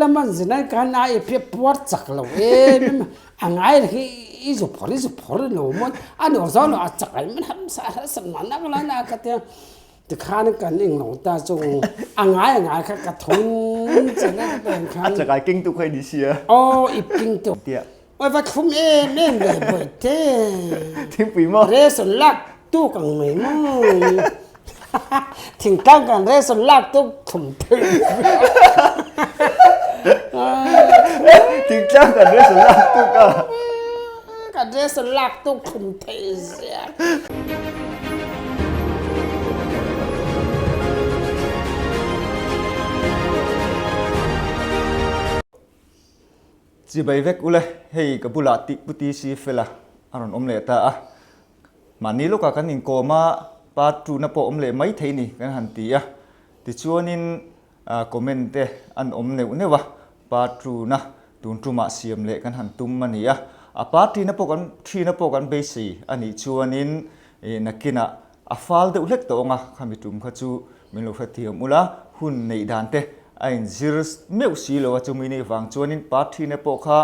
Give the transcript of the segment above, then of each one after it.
lama an zin ai khan a ip hi a puar chak lo em em a, a ngai hi i zu phawrh i zu phawrh lo maw a nuam zawk lo a chak ai man hamsa harsa nak lai na ka tia tikhan kan eng lo ta chu a ngai a ngai kha ka thun chen a ka pen khan a chakai keng tu kha ni sia aw ip king tu tia oi va thlum em em ve bawihte thingpui maw ration lak tuk ang mai maw thingtlang kan ration lak tuk thlum thei thingtlang kan ration lak tuk a kan ration lak tuk thlum thei zia Chibai vek ule, hei ka bulah tih pu TC fela a rawn awm leh ta a. Mahni lawkah kan inkawm a, part two na pawh awm leh mai thei ni kan han ti a. Tichuanin comment te an awm neuh neuh a, part two na tun tumah siam leh kan han tum a ni a. A part three na pawh kan three na pawh kan beisei a nih chuanin nakinah a fal deuh hlek tawh ang a, khami tum kha chu min lo hrethiam ula, hun neih dan te a inzir meuh si lo a, chumi nih vang chuanin party na pawh kha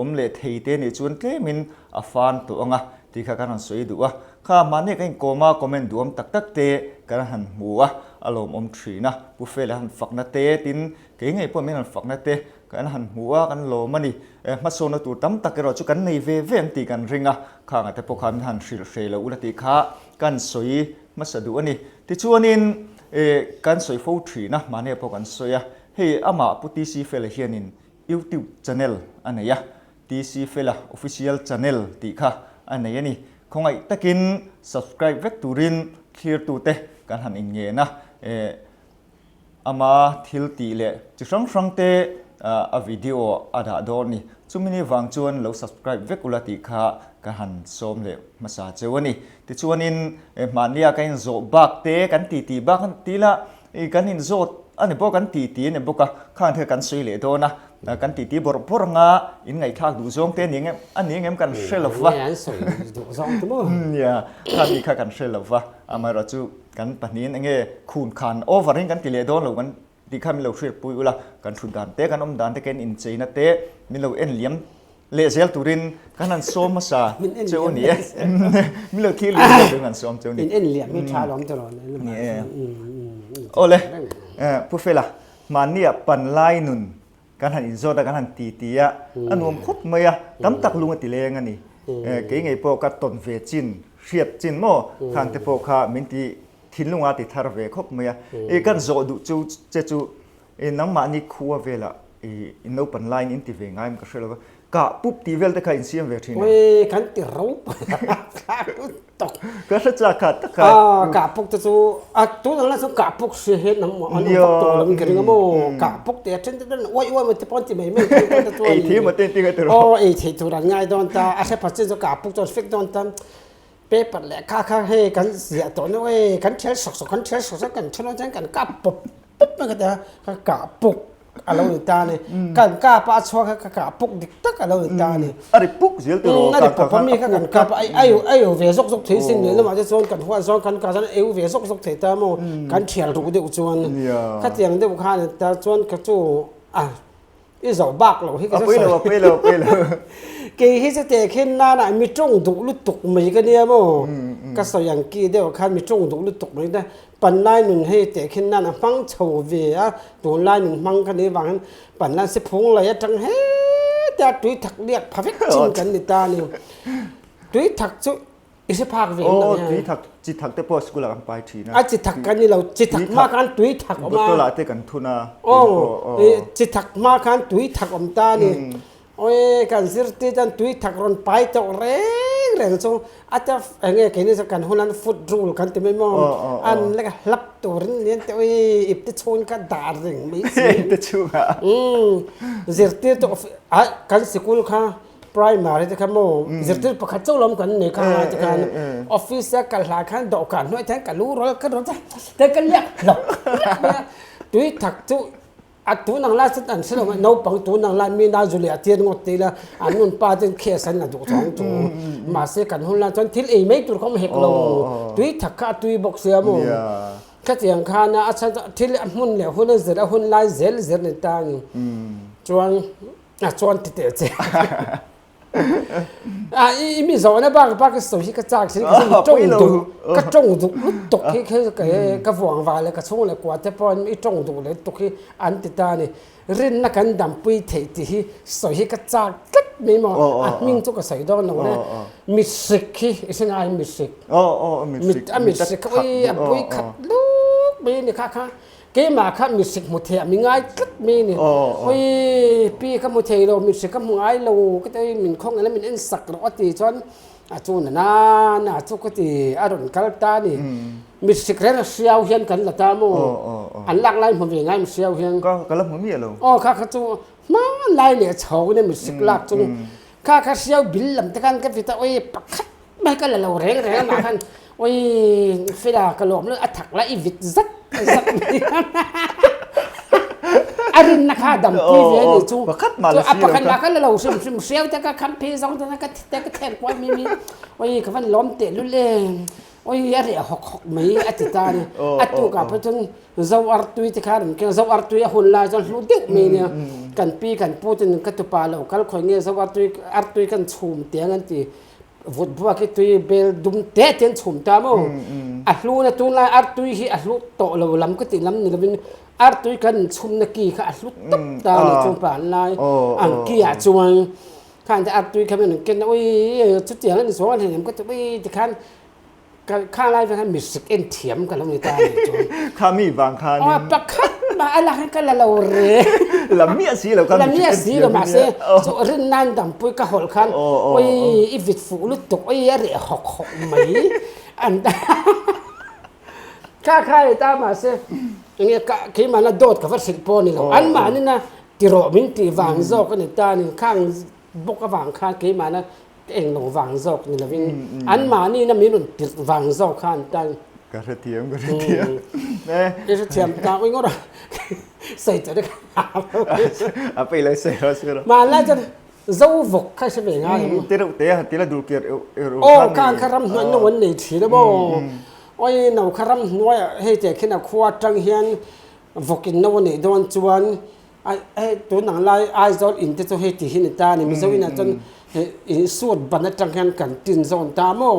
awm leh thei te nih chuan tlemin a fan tawh ang a tih kha kan rawn sawi duh a, kha mahni kan inkawm a, comment duhawm tak tak te kan han hmu a, a lawmawm thin a, Pu Fela han fakna te tin kei ngei pawh min han fakna te kan han hmu a, kan lawm a ni. Hmasawnna tur tam tak erawh chu kan nei ve ve ang tih kan ring a, khangah te pawh khan min han hrilh hreh lo ula tih kha kan sawi hmasa duh a ni. Tichuanin kan sawi fo thin a, mahni pawh kan sawi a, hei amah Pu TC Fela hianin YouTube channel a nei a, TC Fela Official Channel tih kha a nei a ni. Khawngaih takin subscribe vek turin thlirtute kan han inngen a, Ama thil tih leh chi hrang hrang te a video a dah dawn ni. Chumi ni vang chuan lo subscribe vek ula tih kha ka han sawm leh hmasa cheu a ni. Tichuanin hmahnia ka inzawh bak te kan ti tih bak an ti la, kan inzawt a ni bawk, kan ti ti a ni bawk a, khang thil kan sawi leh dawn a, kan ti ti bawrh bawrh anga in ngaihthlak duh zawng te a ni ang em, a ni ang em kan hre lo va. An sawi duh zawng te maw? Nia, khang ni kha kan hre lo va, amaherawhchu Kan pahnihin enge khun khan over in kan ti leh dawn lo kan tih kha min lo hriat pui ula, kan thut dan te, kan awm dan te, kan incheina te min lo en liam leh zel turin kan han sawm hmasa cheu a ni e. Min lo thil liam zel turin kan sawm cheu a ni. In en liam hi tha lawm tiraw? Ni e. Awle, Pu Fela, hmannia panlai nun Kan han inzawt a, kan han ti ti a, a nuam khawp mai a, tam tak lung a ti leng a ni. Kei ngei pawh ka tawn ve chin, hriat chin maw khang te pawh kha min ti thinlung a ti thar ve khawp mai a. I kan zawh duh chu che chu i nangmahni khua velah i naupan laiin in ti ve ngai em ka hre lo va, kah pup tih vel te kha in siam ve thin em? Ui, kan ti ro thlak lutuk. Ka hre chak kha tak kha. Kah puk te chu a tun ang lai chuan kah puk hria hian an awm vak tawh lo in ka ring a maw. Kah puk te a then te chuan uai uai mai te pawh an ti mai mai te chuan. Ei thei maw te an ti ngai tawh rawh. Aw ei thei tur an ngai dawn ta, a hre phat chin chu kah puk chu an fek dawn ta. Paper leh kha kha hei kan ziah tawh na ui kan thial sawk sawk kan thial sawk sawk kan thial chuan kan kap pawp pawp mai ka ti a, ka kah puk a lo ni ta a ni. Kan kap a a chhuak kha ka kah puk dik tak a lo ni ta a ni. A ri puk zel tiraw A ri pawp a mi kha kan kap a a eu ve zawk zawk thei sin leh lamah te chuan kan huat zawng kan kah chuan a eu ve zawk zawk thei ta maw kan thial ruk deuh chuan khatiang deuh kha a ni ta chuan ka chu a I zoh bak lo hi ka sawi. A pui lo, a pui lo, a pui lo. Kei hi chu tehkhin nana mi tawng duh lutuk mai ka nia maw? Ka sawi ang ki deuh khan mi tawng duh lutuk mai ta. Panlai nun hei tehkhin nan a hmang chho ve a, tunlai nun hmang ka nih vangin panlai siphung lei atang heta tui thak liak pha vek chin kan ni ta a ni. Tui thak chu I hre phak ve Aw, tui thak, chi thak te pawh school ah kan pai thin a. A chi thak kan ni lo, chi thak hma khan tui thak awm a. Bottle ah te kan thun a. Aw, chi thak hma khan tui thak awm ta a ni. Awi, kan zirtir chuan tui thak rawn pai tawh reng reng chu a ta eng nge keini chu kan hunan foot rule kan ti mai maw? An lek a hlap turin nen te awi ipte chhungin ka dah reng mai si. Ipte chhungah. Zirtir chu kan sikul kha Primary te kha maw zirtir pakhat chauh lam kan nei kha ngai te khan office a kal hlah khan dawhkan hnuai te ka lu rawl ka rawl te ka liak hlawk hlawk mai a tui thak chu a tun ang lai chuan an hre lo mai naupang tun ang lai mi na zu leh a tir ngawt te ila an nun pa ten case an la duh thawng chu mahse kan hun lai chuan thil ei mai tur kha awm hek lo tui thak kha a tui bawk sia maw khatiang khan a chhan thil a hmun leh hun a zir a hun lai zel zel ni ta a ni. Chuan a chuan ti teh che. A i mi zawhna bak bak i sawi hi ka chak sin ka tawng duh ka tawng duh lutuk hi khi ka vuang va leh ka chhung leh kua te pawh i tawng duh leh lutuk hi an ti ta a ni. Rinna kan dampui theih tih hi sawi hi ka chak tlat mai maw a hming chu ka sawi dawn lo le. Mihrik hi i hre ngai mihrik. A mihrik kha ui a pui khat luk mai a ni kha kha. Keimah kha mihrik hmu thei a mi ngai tlat mai a ni. Ui pi ka hmu thei lo, mihrik ka hmu ngai lo ka ti a, min khawng ila min en sak rawh a ti chuan a chu na na na chu ka ti a rawn kal ta a ni. Mihrik reng a hriau hian kan la ta maw? An lak lai hmu ve ngai mi hriau hian. Ka la hmu miah lo. Aw kha kha chu hmanlai leh chho nia mihrik lak chu kha kha hriau bil lam te khan ka vit a, ui pakhat Mai ka la lo reng reng amah khan oi Fela ka lawm lo a thak la i vit zat zat mai a rinna kha dam pui ve ni chu pakhat mah la a pakhat mah ka la lo hrim hrim hriau te ka kham phei zawng te ka te ka thlen kual mi mi oi ka van lawm teh lul e oi a reh hawk hawk mai a ti ta ni a tuk ah pawh chuan zo artui te kha rawn keng zo artui a hun lai chuan hlu deuh mai nia kan pi kan pu ten ka tupa lo kal khawi nge zo artui artui kan chhum tiang an ti Vut buak hi tui bel dum te te an chhum ta maw? A hlu na tunlai artui hi a hlu tawh lo lam ka tih lam ni lovin artui kan chhumna ki kha a hlu tawp ta a ni chung pa an lai ang ki ah chuan khan te artui kha min ken a ui chutiang a ni chuang a hleinem ka ti ui tikhan Ka kha lai vek khan mihrik en thiam ka lo ni ta a nih chu. Kha mi vang khanin. Aw pakhat mah a lak in ka la lo re. La miah si lo kha mihrik en thiam La miah si lo mahse chu rin nan dampui ka hawlh khan oi i vit fuh lutuk oi a reh hawk hawk mai an kha kha ni ta mahse enge ka keimahna dawt ka va hrilh pawh a ni lo anmahnina tirawh min tih vang zawk a ni ta a ni khang bawk avang khan keimahna Ka eng lo vang zawk ni lovin anmahni na min rawn tirh vang zawk kha an tan. Ka hrethiam, ka hrethiam. I hrethiam ta ui ngawt a, sawi tawh te ka hlau lo. A peih lo sawi rawh, sawi rawh. Hmanlai chuan zo vawk kha i hre ve ngai em? Te reuh te a, tila dul kir euh euh kha Aw, kha ang kha ramhnuai no an nei thin a maw? Awi no kha ramhnuai ah hei teh khin a khua atang hian vawk in no a neih dawn chuan Ai hei tun ang lai Aizawl in te chu hei ti hi ni ta a ni. Mizo inah chuan hei in suit ban atang hian kan tin zawn ta maw?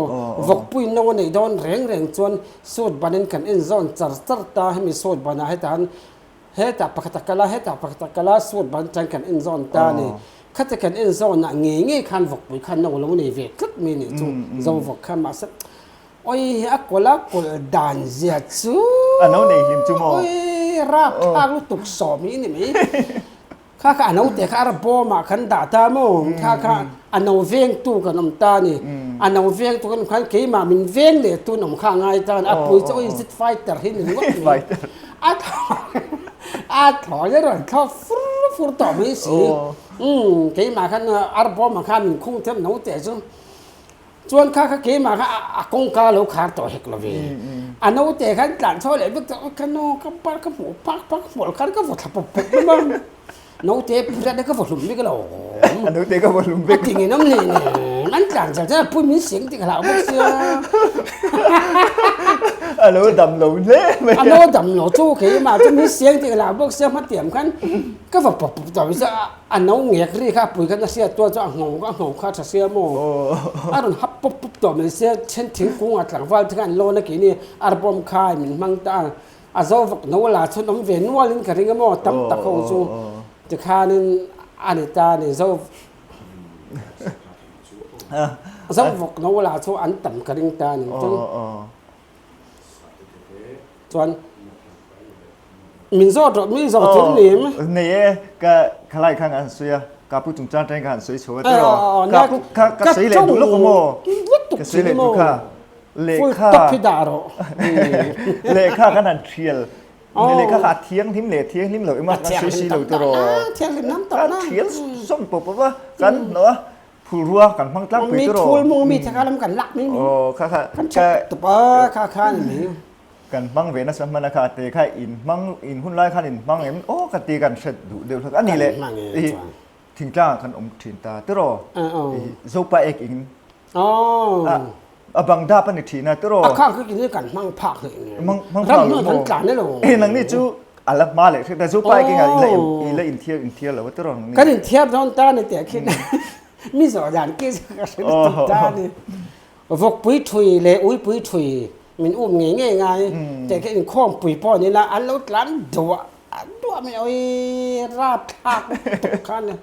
Vawkpui no a neih dawn reng reng chuan suit banin kan en zawn char char ta. Hemi suit banah hetah hian hetah pakhat a kal a, hetah pakhat a kal a, suit ban atang kan en zawn ta a ni. Khati kan en zawnah ngei ngei khan vawkpui khan no lo nei ve tlat mai a nih chu zo vawk kha mahse Oi a kawlh a kawlh dan zia chu. A no nei hlim chu maw? Oi rap thlak lutuk sawm hi ni mai. Kha kha a no te kha a ra bawm ah kan dah ta maw? Kha kha a no vengtu kan awm ta ni. A no vengtu kan awm khan keimah min veng leh tu an awm kha a ngai ta a ni. A pui chu oi zit fighter hi ni ringawt mai. A thaw a thaw hi a rawn thlawk fur fur tawh mai si. Umm keimah khan ar bawm ah khan min khung thiam no teh chu. Chuan kha kha keimah kha a kawngka lo khar tawh hek lo ve. A naute khan tlan chho leh vek tawh, ka nu ka par ka hmuh pak pak hmual khan ka vaw thla pawp pawp mai a. Naute puriat ka vaw hlum vek lo. A naute ka vaw hlum vek. A tingin awm nen nen an tlan zel zel a pui min sing tih ka hlau bawk sia. A lo dam lo hle mai. A lo dam lo chu keimah chu min seng tih ka hlau bawk sia hmatiam khan ka vaw pawp pawp tawh mai sia. A no ngek ri kha a pui khan a hriat tual chu a ngho a ngho kha a tha sia maw? A rawn hap pawp pawp tawh mai sia then thingkung ah tlangval te kha an lawn a kih ni arbawm khai min hmang ta a, a zo vak no la chhun awm ve nual in ka ring a maw tam tak ho chu tikhanin a ni ta a ni zo zo vak no la chu an tam ka ring ta a ni chuan chuan. Min zawt rawh, min zawt thil ni em? Nei e, ka khalai khan an sawi a, ka pu chungchang atangin ka han sawi chho a tiraw? Ka pu kha ka sawi leh duh lawk maw? Ka sawi leh duh kha. Lehkha. Full top hi dah rawh. Lehkha khan han thial. Lehkha kha a thianghlim leh thianghlim loh emaw kan sawi si lo tiraw? Thianghlim nam tawh na. Ka thial sawm pawp pawp a, kan hnawh a, phulrua kan hmang tlangpui tiraw? Mi thul mawng mi te kha lam kan lak mai ni. Aw kha kha. Kan that tup a kha kha ni mai. Kan hmang ve nasa hman a kha te kha in hmang in hun lai khan in hmang em aw ka ti kan hret duh deuh hlek a ni le i thingtlang ah kan awm thin ta tiraw i zopa ek in a bang dap a ni thin a tiraw a khang khi kan hmang phak hle hmang phak lo kan tlan lo nang ni chu. A la hma leh hret a, chu pa hi kengah i la inthiar inthiar lo a tiraw nang ni? Kan inthiar dawn ta ni teh khi mi zawh dan khi chu ka hre lutuk ta a ni. Vawkpui thui leh uipui thui min um ngei ngei ngai teh khi inkhawmpui pawh ni la an lo tlan duah duah mai a, awii rapthlak lutuk kha a ni.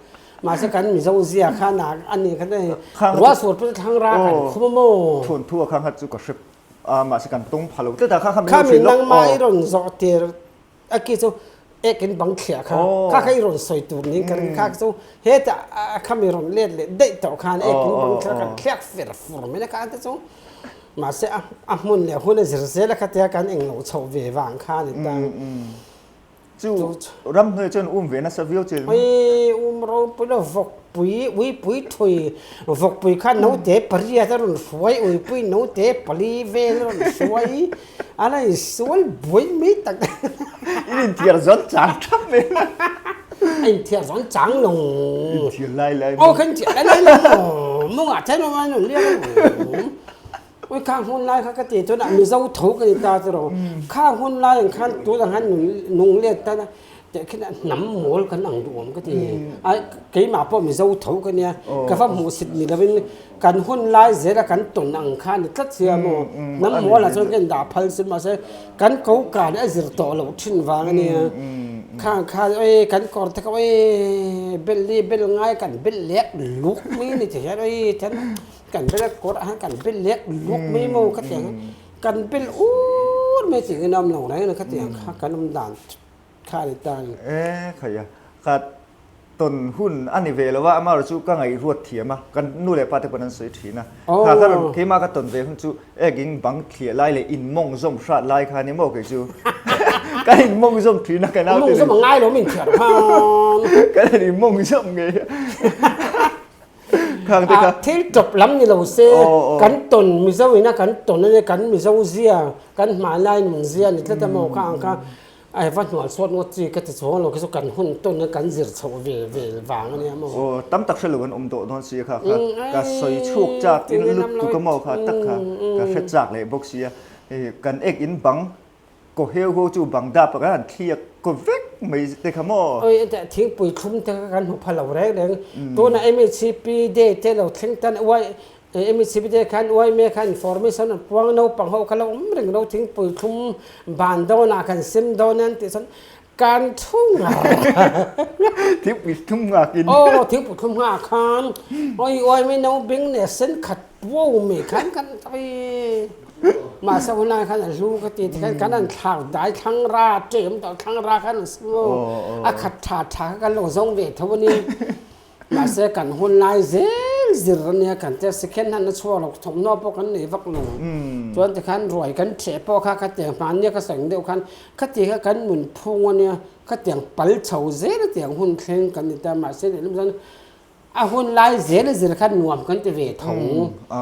Mahse kan Mizo zia kha a a ni kha hei ruah sur pawh chu thlang ra kan khum a maw? Thuanthu a khang kha chu ka hre A mahse kan tawng pha lo tlat a, kha kha min lo hrilh lawk. Kha mi nangmah i rawn zawh tir a ki chu ek in bang thliah kha, kha kha i rawn sawi tur niin ka ring. Kha chu hetah kha mi rawn let leh daih tawh khan ek in bang thliah kan thliak fer fur mai na kha te chu. Mahse a hmun leh hun a zir zel a khatia kan englo chhoh ve vang kha a ni ta. Chu ramhnuai chuan um ve nasa viau che. Ui um ropui lo vawkpui uipui thui vawkpui kha naute pariat a rawn hruai uipui naute pali vel a rawn hruai a la insual buai mai tak. In inthiar zawn chang thap mai. A inthiar zawn chang lo. Inthiar lai lai. Aw kha inthiar lai lai lo mawngah chuan awm a rawn liak a. Ui khang hun lai kha ka ti chuan a Mizo tho ka ni ta chu ro. Khang hun lai ang khan tun ang khan nung let tan a teh khin a hnam mawl kan ang duh awm ka ti. A keimah pawh Mizo tho ka nia. Ka va hmuh sit ni lovin kan hun lai zela kan tawn ang kha a ni tlat sia maw. Hnam mawl ah chuan ka indah phal si mahse kan ko kan a zir tawh loh thin vang a nia. Khang khan oi kan kawr te kha oi bel hi bel ngai kan bel lek luk mai a ni ti hian oi then Kan bel a kawr ah kan bel lek luk mai maw ka ti ang kan bel ur mai tih in a awm lo reng a ka ti ang kha kan awm dan kha a ni ta a ni. E khai a, ka tawn hun a ni ve lo a, amaherawh chu ka ngaihruat thiam a, kan nu leh pa te pawn an sawi thin a, kha ka rawn keimah ka tawn ve hun chu ekin bang thliah lai leh in mawng zawm hrat lai kha ni maw kei chu kan in mawng zawm thin a ka naute Mawng zawm a ngai lo min thiar khan. Kan in mawng zawm ngei a. Khang te kha. Thil tawp lam ni lo se, kan tawn Mizo ina kan tawn a nia, kan Mizo zia, kan hmanlai nun zia ni tlat a maw kha ang kha a va hnual chhuat ngawt chi ka ti chuang lo khi chu kan hun tawn a kan zir chhoh ve ve vang a nia maw. Aw tam tak hre lo an awm dawh dawn si a kha kha ka sawi chhuak chak in lut tuk a maw kha tak kha ka hre chak leh bawk sia kan ek in bang Ko heu ho chu bang dap ah khan thliak ko vek mai te kha maw? Oi enteh thingpui thlum te kha kan hmu pha lo reng reng. Tunah MHCP day te lo thleng tan uai MHCP day khan uai me khan information an puang naupang ho kha lo awm reng lo thingpui thlum ban dawnah kan sem dawn an tih chuan kan thu ngar. Thingpui thlum nghak in. Aw thingpui thlum nghak khan oi uai me no beng leh sen khat puau mai khan kan oi. Mahse hunlai khan a hlu ka ti tikhan kan an thlak dai thlang ra ṭem tawh thlang ra khan an sim o a khat ṭha ṭha kha kan lo zawng ve tho a ni. Mahse kan hunlai zel zir a nia kan tia second hand a chhuak lo thawmhnaw pawh kan nei vak lo. Chuan tikhan ruai kan ṭheh pawh kha khatiang hmannia ka sawi deuh khan khati kha kan nunphung a nia khatiang pal chho zel a tiang hun thleng kan ni ta mahse lehlam chuan A hun lai zel a zir khan nuam kan ti ve tho.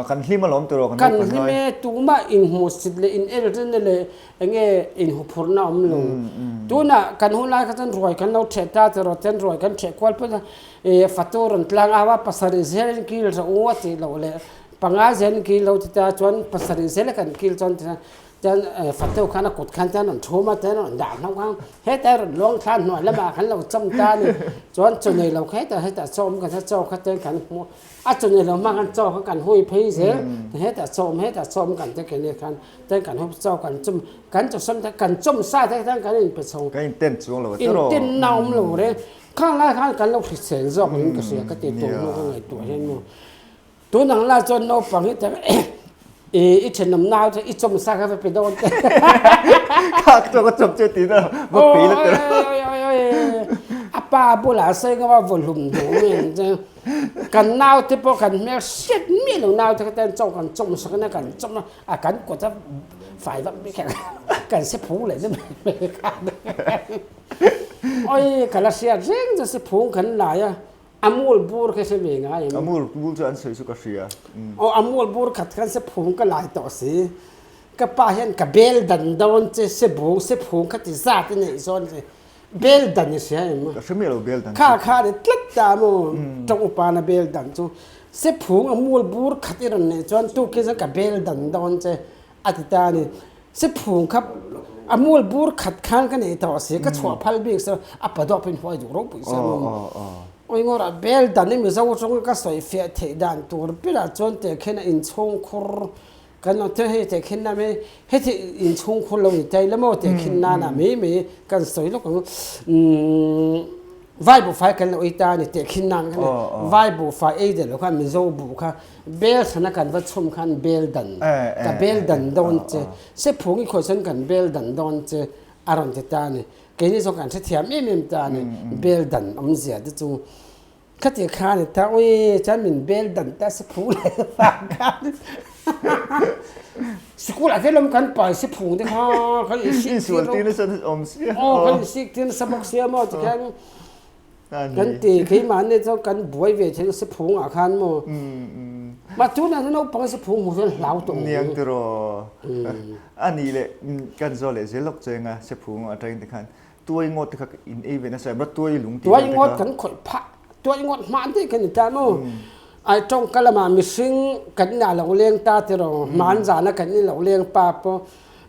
Kan hlim alawm tiraw kan Kan hlim e, tumah inhmuhsit leh inelrina leh enge inhuphurhna a awm lo. Tunah kan hun lai kha chuan ruai kan lo ṭheh ta tiraw ten ruai kan ṭheh kual phawt a, e fatu rawn tlang au a pasarih zelin kil rawh u a tih loh leh panga zelin kil lo ti ta chuan pasarih zela kan kil chuan Chuan Fateu khan a kut khan chuan rawn thum a, chuan rawn dah hlauh khan hetah rawn luang thla hnuai lamah khan lo chawm ta a ni. Chuan chaw nei lo kha hetah hetah chaw awm kan hria, chaw kha chuan kan hmu a, chaw nei lo hma khan chaw kha kan hui phei zel, hetah chaw awm hetah chaw awm kan ti kei ni khan chuan kan hup chaw kan chum kan chaw sawm te kan chawm sa te khan kan inpe chho. Kan inten chuang lo a tiraw? Inten na awm lo reng. Khang lai khan kan lo hrisel zawk in ka hria ka ti tur hnu ka ngaihtuah hian maw. Tun ang lai chuan naupang hi tak i thenawm nau te i chawm sa kha va pe dawn te. Khak chu ka chawm che tih na va pe la tiraw. Oi oi oi a pa bulah sawi ka va vaw hlum duh mai ang che. Kan nau te pawh kan hmel hriat miah lo nau te kha ten chaw kan chawm sak a kan chawm a a kan kawt a fai vak bik a kan se phung leh mai mai kha. Oi ka la hriat reng chu se phung kan lai a. Amul bur kha hre ve ngai em? Amul bur chu an sawi chu ka hria. Aw amul bur khat khan se phung ka lai tawh si. Ka pa hian ka bel dan dawn che se bung se phung kha ti zat i neih zawn che. Bel dan i hria em? Ka hre miah lo bel dan chu. Kha kha ni tlat ta maw tawng upa na bel dan chu. Se phung amul bur khat i rawn neih chuan tu khi chuan ka bel dan dawn che a ti ta a ni. Se phung kha. A mul bur khat khan ka nei tawh si, ka chhuah phal bik se a pa dawp in huai duh ropui se maw. Oi ngawr a bel dan i Mizo tawng ka sawi fiah theih dan tur berah chuan tehkhin a inchhung khur kan awm thei hei tehkhin na mai heti inchhung khur lo ni tai la maw tehkhin nana mai mai kan sawi lawk ang. Vai buhfai kan lo ei ta a ni tehkhin nan khan vai buhfai ei der lo khan Mizo buh kha bel thana kan va chhum khan bel dan ka bel dan dawn che Sephung i khawisawn kan bel dan dawn che a rawn ti ta a ni. Keini zawng kan hrethiam em em ta a ni. Bel dan awmzia te chu khati kha a ni ta, Ui chuan min bel dan ta Sephung leh vang khan sikul ah te lawm kan pai Sephung te kha kan insik tir aw kan insik tir nasa bawk sia maw tikhian Kan ti keimahni chuan kan buai ve thei Sephung ah khan maw mah tunah hian naupang Sephung hmuh hian hlau tawh ang. Niang tiraw a nih leh kan zaw leh zel lawk cheng a Sephung atangin te khan tuai ngawt te kha in ei ve nasa em tuai lung tih vel te kha. Tuai ngawt kan khawih phah tuai ngawt hman daih kan ni ta maw ai tawngka lamah mihring kan inah lo leng ta tiraw hman zana kan in lo leng pa pawh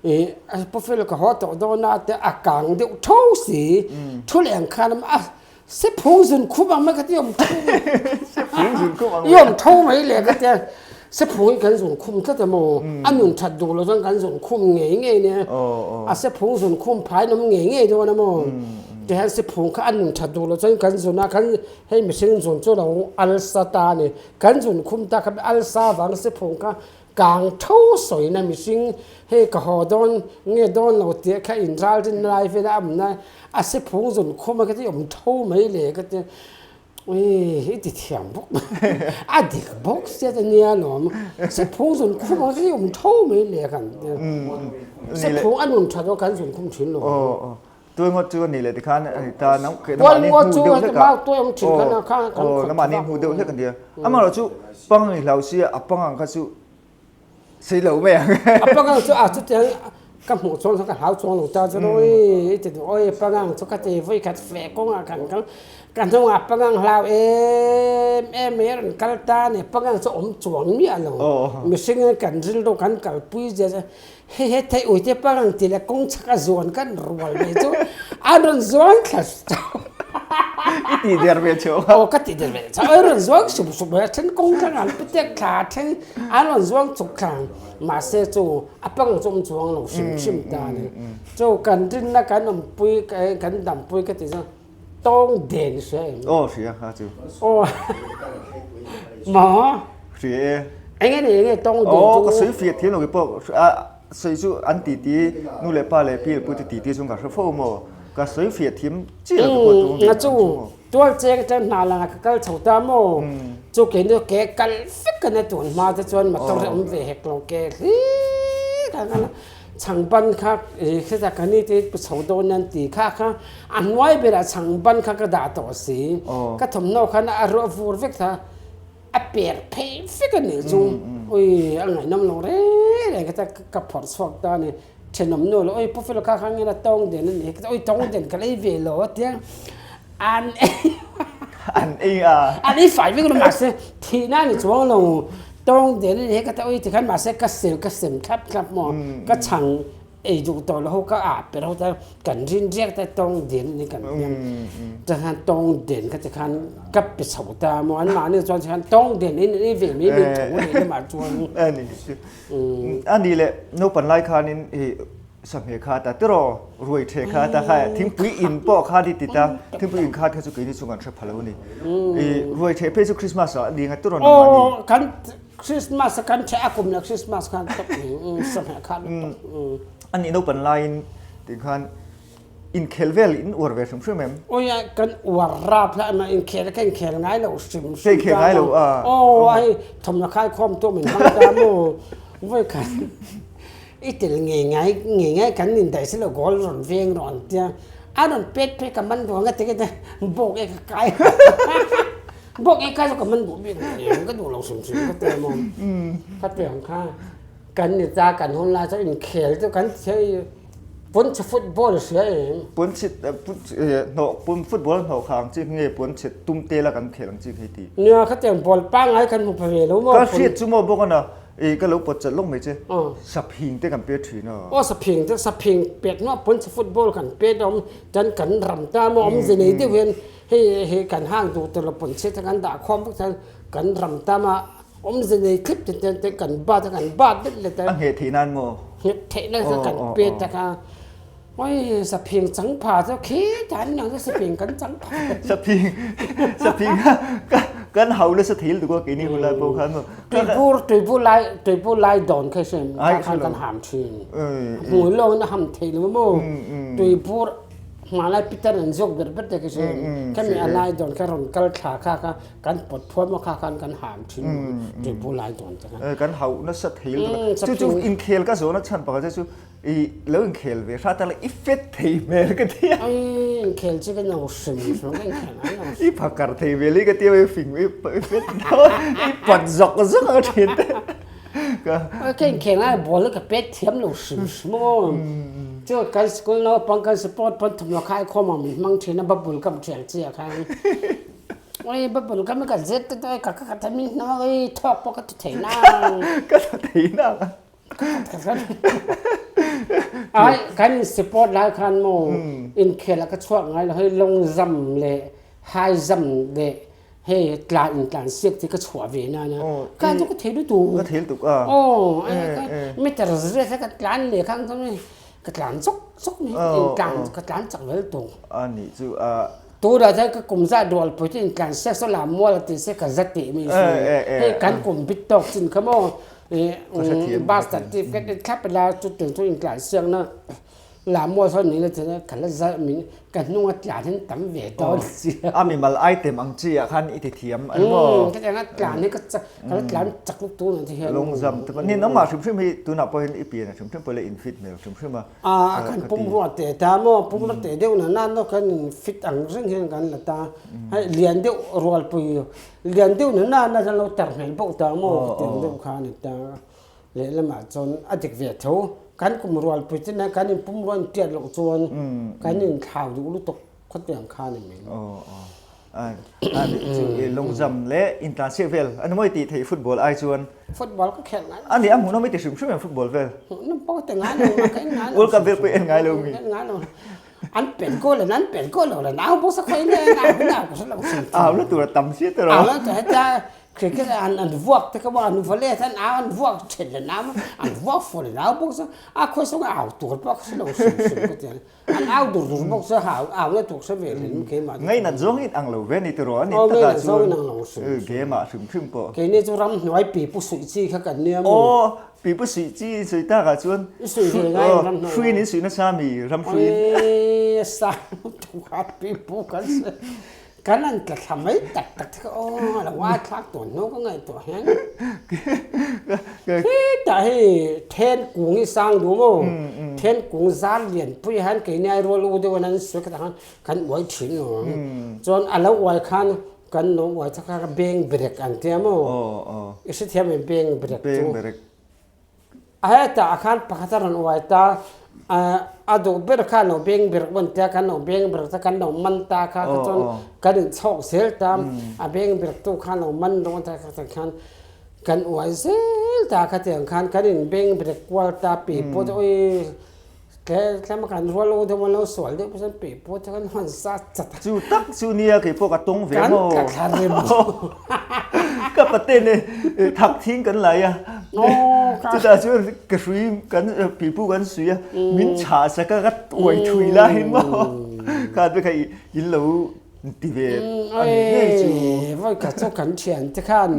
I pu fel ka haw tawh dawn a te a kang deuh tho si thu leh ang khan a se phung zun khup ang mai ka ti awm tho se phung zun khup ang i awm tho mai le ka tia se phung hi kan zun khum tlat emaw a nun that duh lo chuan kan zun khum ngei ngei nia a se phung zun khum phai an awm ngei ngei dawn emaw tihian se phung kha a nun that duh lo chuan kan zun a kan hei mihring zun chu lo alsa ta a ni kan zun khum ta kha alsa vang se phung kha Kang tho sawina mihring hei ka haw dawn nge dawn lo tih kha inral rin lai vela a awmna a se phung zun khum a ka ti awm tho mai le ka ti ui i ti thiam bawk a dik bawk sia te nia lawm se phung zun khum a ka ti awm tho mai le kan ti se phung a nun tha dawn kan zun khum thin lo. Tuai ngawt chu a ni leh tikhan a ni ta nang Tuai ngawt chu a ti mau tuai awm thin khan a kha kan khawp namah ni hmu deuh hlek an ti a amaherawh chu pang i hlau sia a pang ang kha chu sei lo mai ang a pang ang chu a chutiang ka hmuh chuan ka hlau chuang lo ta chu oi i ti duh oi pang ang chu ka ti vawi khat feh kawngah kan kal ka hnungah pang ang hlau em em mai a rawn kal ta a ni pang ang chu awm chuang miah lo mihring kan rilru kan kalpui zia chu Hei he thei ui te parang ti le kawng chak a zuan kan rual ve chu an rawn zuang thla I ti der ve chu. Aw ka ti der ve chu. An rawn zuang sup sup mai a then kawng thlang an pitek thla a then an rawn zuang chuk thla mahse chu a pang chu awm chuang lo hrim hrim ta a ni. Chu kan rinna kan awmpui kan dampui ka ti chu tawng den hria em? Aw hria kha chu. Aw maw? Hria e. Enge ni enge tawng den chu? Aw ka sawi fiah thiam lo kei pawh a sawi chu an ti ti nu leh pa leh pi leh pu te ti ti chu ka hre fo maw? Ka sawi fiah thiam chiah lo kei pawh tawng den chu. Chu tual cheng atang hna langa ka kal chho ta maw? Chu kei nu ke kal vek a na tun hma te chuan motor hi awm ve hek lo ke hlir a kal a. Chhang ban kha i khita ka ni te chho dawn an ti kha kha a hnuai berah chhang ban kha ka dah tawh si ka thawmhnaw khan a ruah vur vek tha a per phei vek a nih chu ui a ngaihnawm lo reng reng kha ka phawrh chhuak ta a ni thenawm nu lo ui pu fel kha kha nge tawng den a ni ui tawng den ka lei ve lo a tia an ei an ei a an ei fai vek lo mahse thihna a ni chuang lo. Tawng den in he ka ta ui tikhan mahse ka sel ka sem thlap thlap maw ka chhang ei duh tawh lo ho ka ah per ho ta kan rin riak ta tawng den ni kan piang changhan tawng den kha tikhan ka pe chho ta maw an mahni chuan tikhan tawng den in ei ve mai min tho leh lamah chuan ani ani le naupan lai khanin i Sahmeh kha ta tiraw ruai the kha ta kha thingpui in pawh kha ni ti ta thingpui in kha kha chu keini chung an hre pha lo ni i ruai the phei chu Christmas ah ni nga tiraw nangmah ni kan Christmas kan the a kum la Christmas khan tok sahmeh kha tok ani naupan laiin ti khan inkhel vel in uar ve hrim hrim em oi kan uar rap la ma inkhel ka inkhel ngai lo hrim hrim khel ngai lo a oh ai thom na khai khom tu min hmang ta mu voi khat I tel ngei ngai ngei ngai kan indaih si lo goal rawn veng rawh an tia a rawn pet phei ka man duh ang a ti kete bawk e ka kai bawk e kai chu ka man duh bik lo em ka duh lo hrim hrim ka ti maw ka ti ang kha kan ni ta kan hun lai chuan inkhel chu kan thei pawnchhe football hria em pawnchhe hnawh pun football hnawh kha ang chi nge pawnchhe tum tela kan khel ang chi khi ti nia khatiang ball pangai kan hmu pha ve lo maw ka hriat chu maw bawk ana. I ka lo pawt chat lawk mai che. Saphing te kan pet thin a. Aw saphing te saphing pet hnuah pawn football kan pet a awm chuan kan ram ta maw awmze nei deuh hian hei hei kan hang duh tur lo pawn chhiat te kan dah khawm vek chuan kan ram ta ma awmze nei thlip te te te kan bat a kan bat let let a. A ngheh theih nan maw? Ngheh theih nan kha kan pet a kha. Oi saphing chang pha chu khi tan nang chu saphing kan chang pha. Saphing saphing kha kan hau nasa thei lutuk a keini hun lai pawh khan maw. Tuibur tuibur lai tuibur lai dawn kha hrim kha khan kan ham thin. Hmui lawng in a ham thei lo maw. Tuibur hmanlai pitar an zawk ber ber te khi hrim khami a lai dawn kha rawn kal thla kha kha kan pawt phuam a kha khan kan ham thin tuibur lai dawn te khan. Kan hau nasa thei lutuk a. Chu chu inkhel ka zawhna chhan pakhat chu I lo inkhel ve hrat a la i fet thei hmel ka ti a. Ai inkhel chu ka no hrim hrim ka inkhel ngai lo. I phakar thei hmel hi ka ti a i fing i fet i pat zawk zawk ang a thin te. Ka Ka inkhel ngai ball hi ka pet thiam lo hrim hrim aw. Chu kan school naupang kan sport pawn thawmhnaw khai khawm ang min hmang thin a bubble gum thiang chi ah khan. Oi bubble gum hi ka zet te te ka ka ka min hnawk i thawk pawh ka ti thei nang. Ka tha thei nang. Ai kan in support lai khan maw inkhel a ka chuak ngai lo hei long jump le high jump le hei tlan in tlan siak ti ka chuah ve na na ka chu ka thei lutuk ka thei lutuk a oh meter zre ka tlan le khang chu ka tlan chok chok ni in tlan ka tlan chak vel tu ani chu a Tunah chuan ka kum zah dualpui te intlan siak saw lam mual a ti se ka za tih mi si. Hei kan kum bit tawk chin kha maw bus certificate in thlap ila chu tung chu intlan siak na lam mual saw ni la ti ka la za min ka hnung a tlan hin tam ve dawn si. A mimal item ang chi ah khan i ti thiam an maw? Ka tiang a tlan hi ka ka la tlan chak lutuk tun ti hian. Long jump te pawh ni nangmah hrim hrim hi tunah pawh hian i pian a hrim hrim pawh la in fit hmel hrim hrim a. A kan pum ruah teh ta maw pum la teh deuh na nan deuh khan in fit ang reng hian kan la ta hei lian deuh rualpui lian deuh na nan a lo tar hmel bawk ta maw ka ti ang deuh kha a ni ta lehlamah chuan a dik ve tho kan kum rualpui te nen kan in pum ruah in tiat loh chuan kan in thlau duh lutuk khawtiang kha a ni mai. Long jump leh intlansiak vel a ni mawi tih theih football ai chuan. Football ka khelh ngai lo. A ni a hmuhnawm i ti hrim hrim em football vel? Hmuhnawm pawh ka ti ngai lo ka en ngai lo. World Cup vel pawh i en ngai lo mi? En ngai lo. An pen ko le an pen ko lo le nau pawh sa khawi nge nau nau ka hre lo hrim. Au la tur a tam sia tiraw? Au la tur hetia cricket an an vuak te kha maw an volley an au an vuak then le nau an vuak fur le nau pawh sa a khawi saw au tur pawh ka hre lo hrim hrim ka ti. An au dur dur bawk chu hau au na tuk hre ve hlin keimah chu. Ngainat zawng in ang lo ve ni tiraw ani takah chuan game ah hrim hrim pawh. Keini chu ram hnuai pipu suih chi kha kan nia maw. Aw pipu suih chi in suih takah chuan I suih ve ngai ram hnuai. Hruiin in suih nasa mi ram hruiin. Oi sang lutuk a pipu kan suih. Kan an tla thla mai tak tak te kha aw a lo ngai thlak tawh hnu ka ngaihtuah hian hetah hei then kung hi sang duh maw then kung zar lian pui hian keini ai rual u deuh in an sawi khatah khan kan uai thin lo ang chuan a lo uai khan kan lo uai thak kha beng brek an tia maw i hrethiam em beng brek chu. A hetah khan pakhat a rawn uai ta, a duh ber kha a lo beng ber pawn tia kan lo beng ber ta kan lo man ta kha kha chuan kan inchhawk zel ta, a beng ber tu kha a lo man dawn ta kha khan kan uai zel ta kha tiang khan kan in beng ber kual ta pi pawh te ui tlem a kan rual lo deuh a lo sual deuh pawh chuan pi pawh te kan hawn zat zat a. Chu tak chu nia kei pawh ka tawng ve maw. Kan tla thla rem. Ka paten e thak thing kan lai a. Chutah chuan ka hrui kan pipu kan sui a min chhah sak a ka uai thui lai maw. Kha te kha in lo ti ve a ni ngei chu. Vawi khat chu kan thian te khan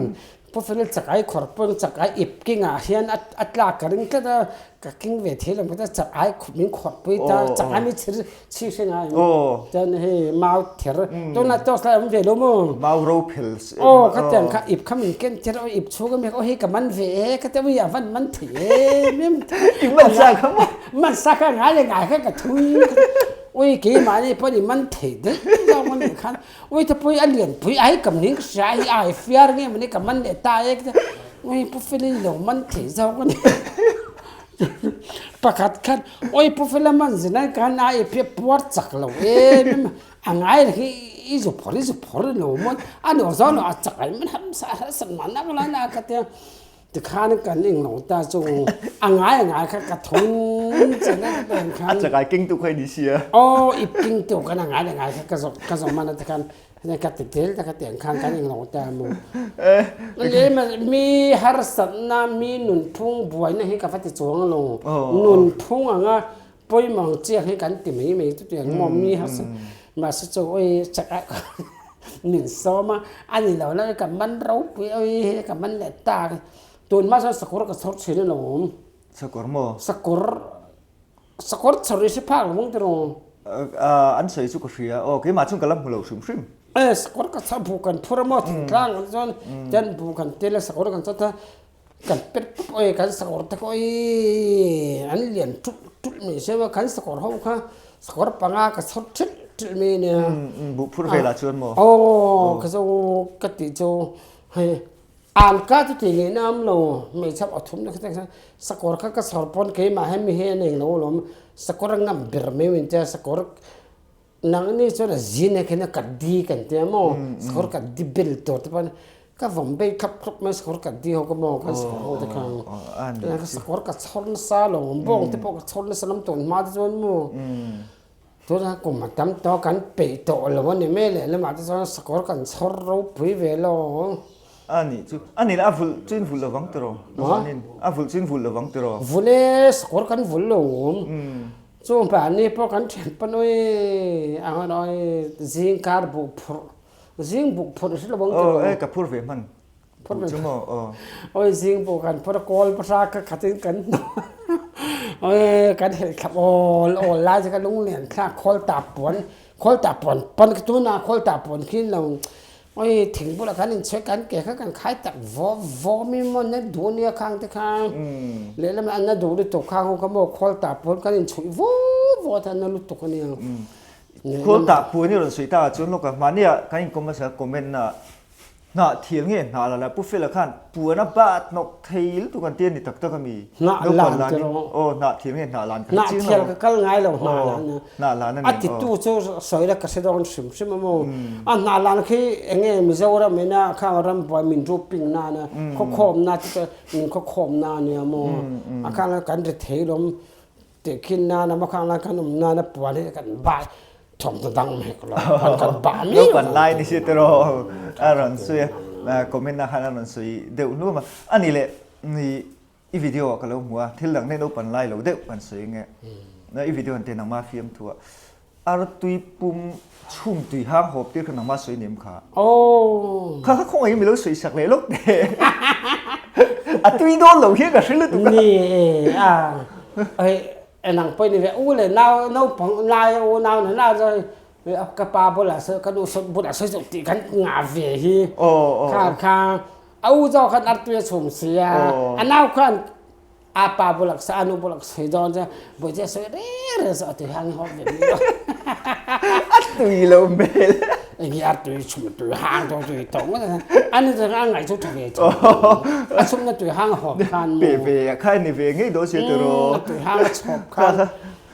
Pu Felix chakai khawr pawn chakai ip kingah hian a tlak ka ring tlat a, ka king ve thei lo ta chakai min khawrh pui ta chakai mi chhir chhi hre ngai chuan hei mau ther tunah torch light a awm ve lo maw mau ro phel aw ka tiang kha ip kha min ken tir a ip chhung a mi aw hei ka man ve e ka tia ui a van man thei em em i man sa kha maw man sa kha ngai le ngai kha ka thui ui keimahni pawh ni man thei daih zawk a nih khan Ui te pui a lian pui ai kam ning ka hria hi ai fiar nge mawni ka man leh ta e ka ui pu Feli lo man thei zawk a ni pakhat khan ui pu Fela man zin ai khan a i phe puar chak lo em em a ngai hi i zu phawr i zu phawr lo maw a nuam zawk lo a chak ai man ham sa sa man na ka la na ka tia. Tikhan kan englo ta chu a ngai a ngai kha ka thun chen a tiang khan. A chakai kengtu kha i ni sia. Aw ip kengtu kan a ngai a ngai kha ka zawh ka zawh man a tikhan ka ti tel ta kha tiang khan kan englo ta mu. Le mi harsatna mi nunphung buaina hi ka va ti chuang lo. Nunphung anga pawimawh chiang hi kan ti mai mai chu tiang maw mi hausa mahse chu oi chak ah min sawm a a ni lo la ka man ropui oi he ka man leh tak tun hma chuan sakawr ka chhawr thin alawm sakawr maw sakawr sakawr chhawr i hre phak lo ang tiraw an sawi chu ka hria aw keimah chuan ka la hmu lo hrim hrim e sakawr ka chhawr buh kan phur a maw thingtlang ang chuan chuan buh kan tel a sakawr kan chhawt a Kan pet pup oi kan sakawr te khaw oi an lian ṭulh ṭulh mai sia kan sakawr ho kha sakawr panga ka chhawr ṭhilh ṭhilh mai ania. Buh phur velah chuan maw? Aw ka zo ka tih chu hei an ka chu tih ngaihna awm lo hmeichhe aw thum na kha sakawr kha ka chhawr pawn keimah hian mi hi a nei lo alawm sakawr a ngam ber mai min tia sakawr Nangni chuan a zin ah khian a kat di kan tia maw sakawr kat di bel tur te pawn ka vawm bei thlap thlap mai sakawr kat di ho ka maw kan sakawr ho te khan ka sakawr ka chhawr nasa lo bawng te pawh ka chhawr nasa lam tawn hma te chuan maw tuna kum a tam tawh kan peih tawh lo a ni mai leh lamah te chuan sakawr kan chhawr ropui ve lo. A nih chu a ni la a vulh chu in vulh lovang tiraw a vulh chu in vulh lovang tiraw. Vulh e sakawr kan vulh lo. Chung mahni pawh kan thian panawi ang erawh zing kar buh phurh zing buh phurh hi lo ang tiraw. Aw e ka phur ve hman buh chu maw aw. Awi zing buh kan phur a kawl hmasa ka khat in kan awi kan helh thlap awl awl lai chu ka lunglian thlak khawl tah puan khawl tah puan pan ka tuna khawl tah puan khi lo Oi thing bulah khan inchhek kan ke kha kan khai tak vaw vaw mi maw na duh nia khang te kha lehlam ah na duh lutuk khang ho kha maw khawl tah puan kan inchhuih vaw vaw te na lutuk ania. Khawl tah puan i rawn sawi tak ah chuan lawk a mahni ah kan inkawm hmasa comment na hnah thial nge hnah la la Pu Fela khan puan a bat hnawk thei lutuk an ti a ni tak tak a mi Hnah lan ti rawh. Aw hnah thial nge hnah lan ka hre chiang lo. Hnah thial ka kal ngai lo hnah lan. Hnah lan a ni. A titu chu sawi la ka hre dawn hrim hrim a maw. A hnah lan khi enge Mizoram ina khang ram buai min ruping nana khawkhawm na te chu min khawkhawm na ania maw. A khang la kan ri thei lawm tehkhin nana maw khang la kan awm nana puan hi kan bai thawmhnaw dang awm hek lo puan kan bah mai lo. Kan lai ni si tiraw a rawn sawi a comment ah khan a rawn sawi deuh hnuam a. Ani leh ni I video ah ka lo hmu a, thil dang nen open lai lo deuh kan sawi nge. I video han te nangma fiam thu a, artui pum chhum tui hang hawp tir kha nangma sawi nem kha. Oh. Kha kha khawngaih mi lo sawi sak leh lawk teh. A tui dawn lo hian ka hre lutuk a. Ni e a oi enang pawh ni ve u le nau naupang lai u nau na na zoi ka pa bulah sawi ka nu bulah sawi zawk tih kan ngah ve hi. Kha kha A u zawk khan artui a chhum si a, a nau khan a pa bulak sa a nu bulak sawi dawn chuan Bawihte a sawi reng reng zawh a tui hang hawp ve mi lo. A tui lo hmel. Enge artui chhum tui hang dawn tui tawng ngawt a ni chuan a ngaih chu tha ve chu. A chhumna tui hang hawp khan maw. Pe ve a kha ni ve ngei dawn sia tiraw. A tui hang a chhawp khan.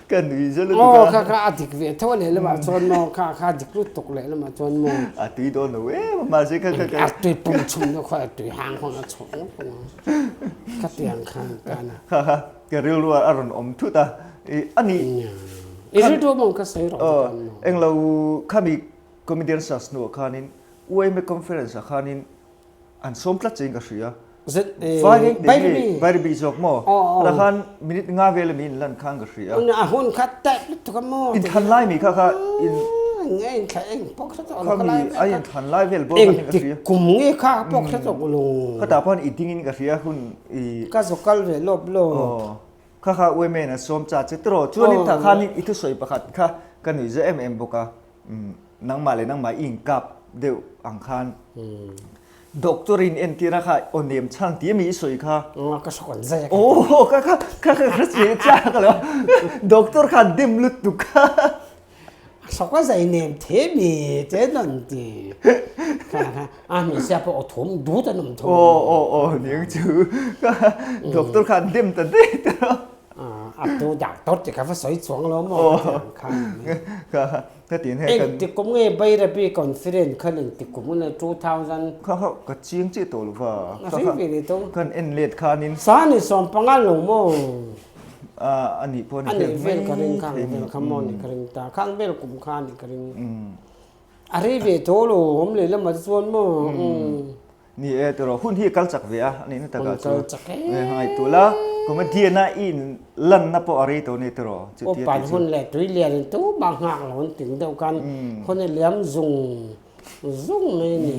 Ka nui zet lutuk a. Aw kha kha a dik ve tho a lehlamah chuan maw kha kha a dik lutuk lehlamah chuan maw. A tui dawn lo em a mahse kha kha A tui pum chhum deuh kha a tui hang khawn a chhuak ngawt ngawt a. Kha tiang khan tan a. Kha kha ka rilru a rawn awm thut a. I ani. I rilru a awm kha sawi rawh te khan maw. Englo khami comedian search hnuah khanin UMA conference ah khanin an sawm tlat che in ka hria. Bairabi Bairabi zawk maw? Tah khan minute nga vel ami in lan khan ka hria. A hun kha tep lutuk a maw? In thlan lai mi kha kha in nge in thlan eng pawh hre tawh lo kha a in thlan lai vel bawk khan ka hria. Kum nge kha pawh hre tawh lo. Kha tah pawh i ding in ka hria hun i ka zu kal ve lawp lo. Kha kha UMA a sawm cha che tiraw. Chuanin tah khan i thusawi pakhat kha ka nuih zeh em em bawk a. Nangmah leh nangmah i inkap deuh ang khan doctor in entir a kha aw nem chhan tih ami i sawi kha. Ka hre kawn zai a. Aw ka kha ka kha hre che cha ka lo doctor khan dim lutuk kha. A hre kawn zai nem the mi che nawn ti. Kha kha a hmeichhia pawh aw thum dut an awm thung. Aw aw aw niang chu doctor khan dim ta daih tawh. A tu doctor ti kha va sawi chuang lo maw ka ti ang kha. Kha ka tin he kan. Engti kum nge Bairabi conference khan engti kum nge 2000. Kha kha ka chiang chiah tawh lo va. A ring ve ni to. Kan en let khanin. Sa ni 15 lo maw. A nih pawh a ni vel ka ring khang vel kha maw ni ka ring ta khang vel kum kha ni ka ring. A rei ve tawh lo awm leh lamah te chuan maw. Ni e tiraw hun hi kal chak ve a a nihna takah chu. Hun kal chak e. Ngaihtuah la comedian a i in lanna pawh a rei tawh a ni tiraw chutia tih chu. Upan hun leh tui lian in tumah nghak lo an ting deuh khan hun i liam zung zung mai a ni.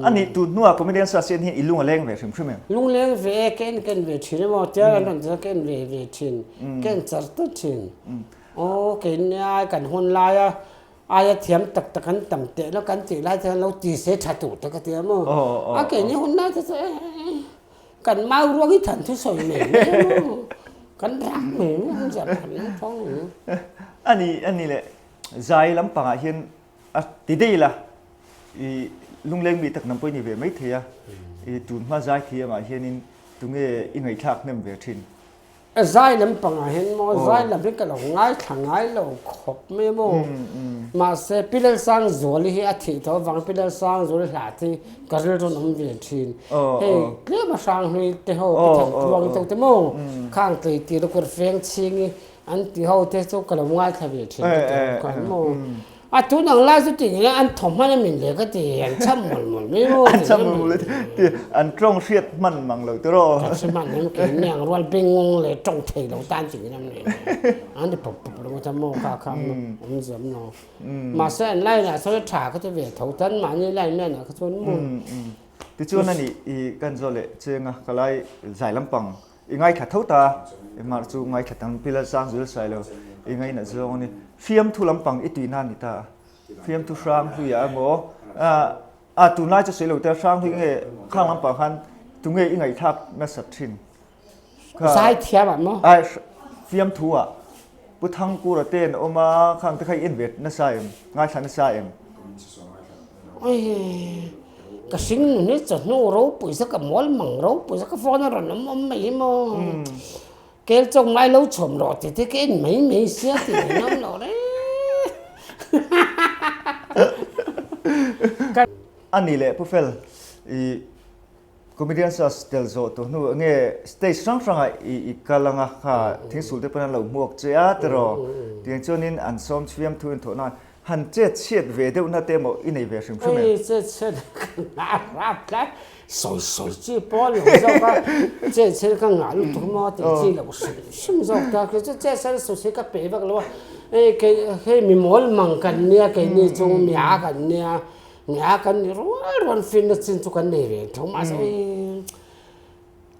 A nih tun hnuah comedian sa sian hian i lung a leng ve hrim hrim em? Lung leng ve e ka en ka en ve thin emaw tia an rawn ka en ve ve thin ka en char tawt thin. Aw keini kan hun laia Aia thiam tak tak an tam teh lo kan tih lai chuan lo ti se tha tur te ka ti a maw. A keini hun lai te chu kan mau ruang hi than thu sawi mai mai a maw. Kan rak mai mai ang zia kan lo thawng mai. Ani ani le zai lampangah hian a ti dei la i lungleng mi tak nam pawh i ni ve mai thei a. I tun hma zai thiamah hianin tunge i ngaihthlak hnem ve thin. Zai lampangah hian maw zai lam hi ka lo ngaithla ngai lo khawp mai maw. Mahse Pi Lalsangzuali hi a thih tawh avang Pi Lalsangzuali hla te hi ka rilru awm ve thin. Hei tlem a Hranghlui te ho Pi Thantluangi te ho te maw khang tlei tir a kawr feng chhing hi an ti ho te chu ka lo ngaithla ve thin ka ti ang khan maw. A tun ang lai chu tih nge an thaw hman a min le ka ti, an cham mawlh mawlh mai maw An cham mawlh mawlh ti, an tawng hriat hman mang lo tiraw. Ka hre hman em kei miang rual bengngawng leh tawng thei lo tan chi ngin am nei lo. An ti pawp pawp ringawt a maw kha kha awm zam lo. Mahse an line ah sawn a tha ka ti ve tho tan mahni line man ah kha chuan maw. Tichuan ani i kan zawh leh cheng a ka lai zai lampang I ngaithla tho ta, engmah chu ngaithla tam pil a sang zul sai lo, i ngainat zawng a ni. Fiamthu lampang i tihna a ni ta a, fiamthu hrang hlui ah emaw, a tunlai chu sawi lo te hrang hlui nge khang lampang khan tunge i ngaihthlak nasat thin? Zaithiam ah maw? Ai, fiamthu ah Pu Thangkura te an awm a, khang te kha i en ve nasa em? Ngaithla nasa em? Oi, ka hring nun hi chawhnu ropui sa ka mual mang ropui sa ka phone a rawn awm awm mai hi maw. Kel chawk ngai lo chhawm rawh tih te ka en mai mai sia tih mai ngam lo reng. A ni leh Pu Fel, i Comedian search tel zawh tawh hnu enge stage hrang hrangah i i kal anga kha thingsul te pawn an lo hmuak che a tiraw tiang chuanin an sawm chhiam thu in thawh nan han chet chhiat ve deuh na te emaw i nei ve hrim hrim em? Oi chet chhiat ka ngah rap tlai sawi sawi chi pawh a lo zawk a chet chhiat ka ngah lutuk maw tih chi lo hrim hrim zawk ta kei chu chet chhiat sawi sawi ka peih vak lo a hei kei hei mi mawl mang kan nia keini chu mi a kan nia Nia kan ni rual rual finna chin chu kan nei ve tho mahse ui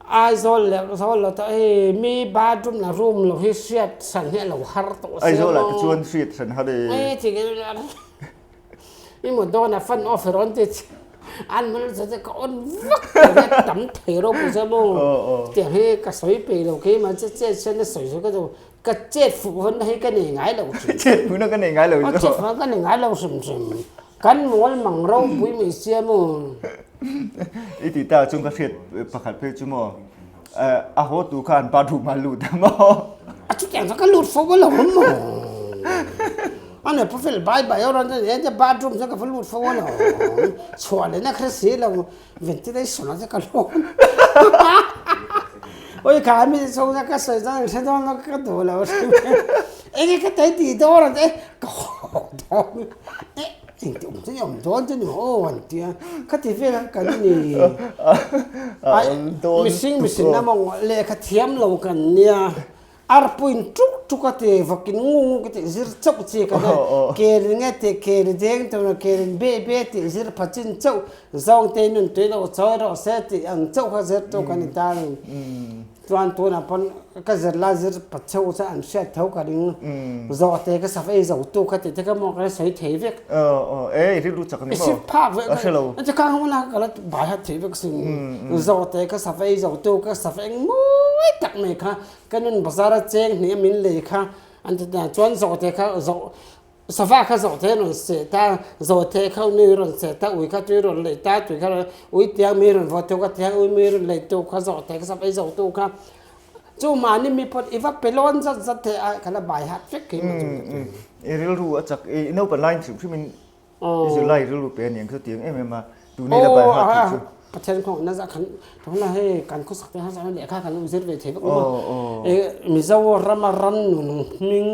Aizawl leh Zawl lo ta hei mi bathroom la room lo hi hriat hran hi a lo har tawh sia Aizawl ah te chuan hriat hran har e. Ui ti i mu dawn a fan off rawn ti an mul chu te ka on vak thei a tam thei ropui sia maw tiang hi ka sawi peih lo keimah chu chet hian a sawi chu ka duh Ka chet fuh hunna hi ka nei ngai lo hrim. Chet fuhna ka nei ngai lo zawk. Chet fuhna ka nei ngai lo hrim hrim. Kan mual mang ropui mai sia maw. I tih ta chung ka hriat pakhat phei chu maw a haw tu khan bathroom a lut a maw. A chutiang chu ka lut fo a lo maw. A ne pu fel bai bai a rawn ti a bathroom chuan ka va lut fo a lo. Chhuah leh na kha si lo. Ventilation ah te ka hlawm oi kha mi chhung ka sawi chuan hre dawn lo ka duh lo enge ka tei tih dawn ang che ka haw dawn e engti awm chu i awm dawn chu ni maw aw an tia khati vel kha kan ni mihring mihring emaw lehkha thiam lo kan nia. Arpuin tuk tuk a ti, vawkin ngu ngu ka tih zir chauh chi ka nia. Kerin nge tih, keri deng tur kerin be be tih zir pha chin chauh, zawng te nun tui lo chawi rawh se tih ang chauh kha zir tu kan ni ta ni. Chuan tunah pawn ka zir lai zir pha chauh chu an hriat tho ka ring. Zawh te ka saf ei zo tu kha tih te kha maw ka la sawi thei vek. Ei rilru chak a ni maw? I sip phak vek. A hre lo. Chu khang huna ka la bai hat thei vek sin. Zawh te ka saf ei zo tu ka saf eng mawi tak mai kha Ka nun bazar a cheng hnih a min lei kha an ti ta chuan zawhte kha zawh sava kha zawhte rawn seh ta zawhte kha nui rawn seh ta ui kha tui rawn lei ta tui kha ui tiang mi rawn vaw tu ka tiang ui mi rawn lei tu kha zawhte kha sava ei zo tu kha. Chu mahni mi pawh i va pe lawn zat zat thei a, ka la bai hat vek khi maw chu ka ti. I rilru a chak, i naupan laiin hrim hrimin i zirlai rilru pe a ni ang chu tiang em em a, tun i la bai hat thei chu. Pathian kawng na zah khan tuna hei kan khawsak te han zah lehkha kan lo zir ve thei vek awm a. Mizoram a ram nun hming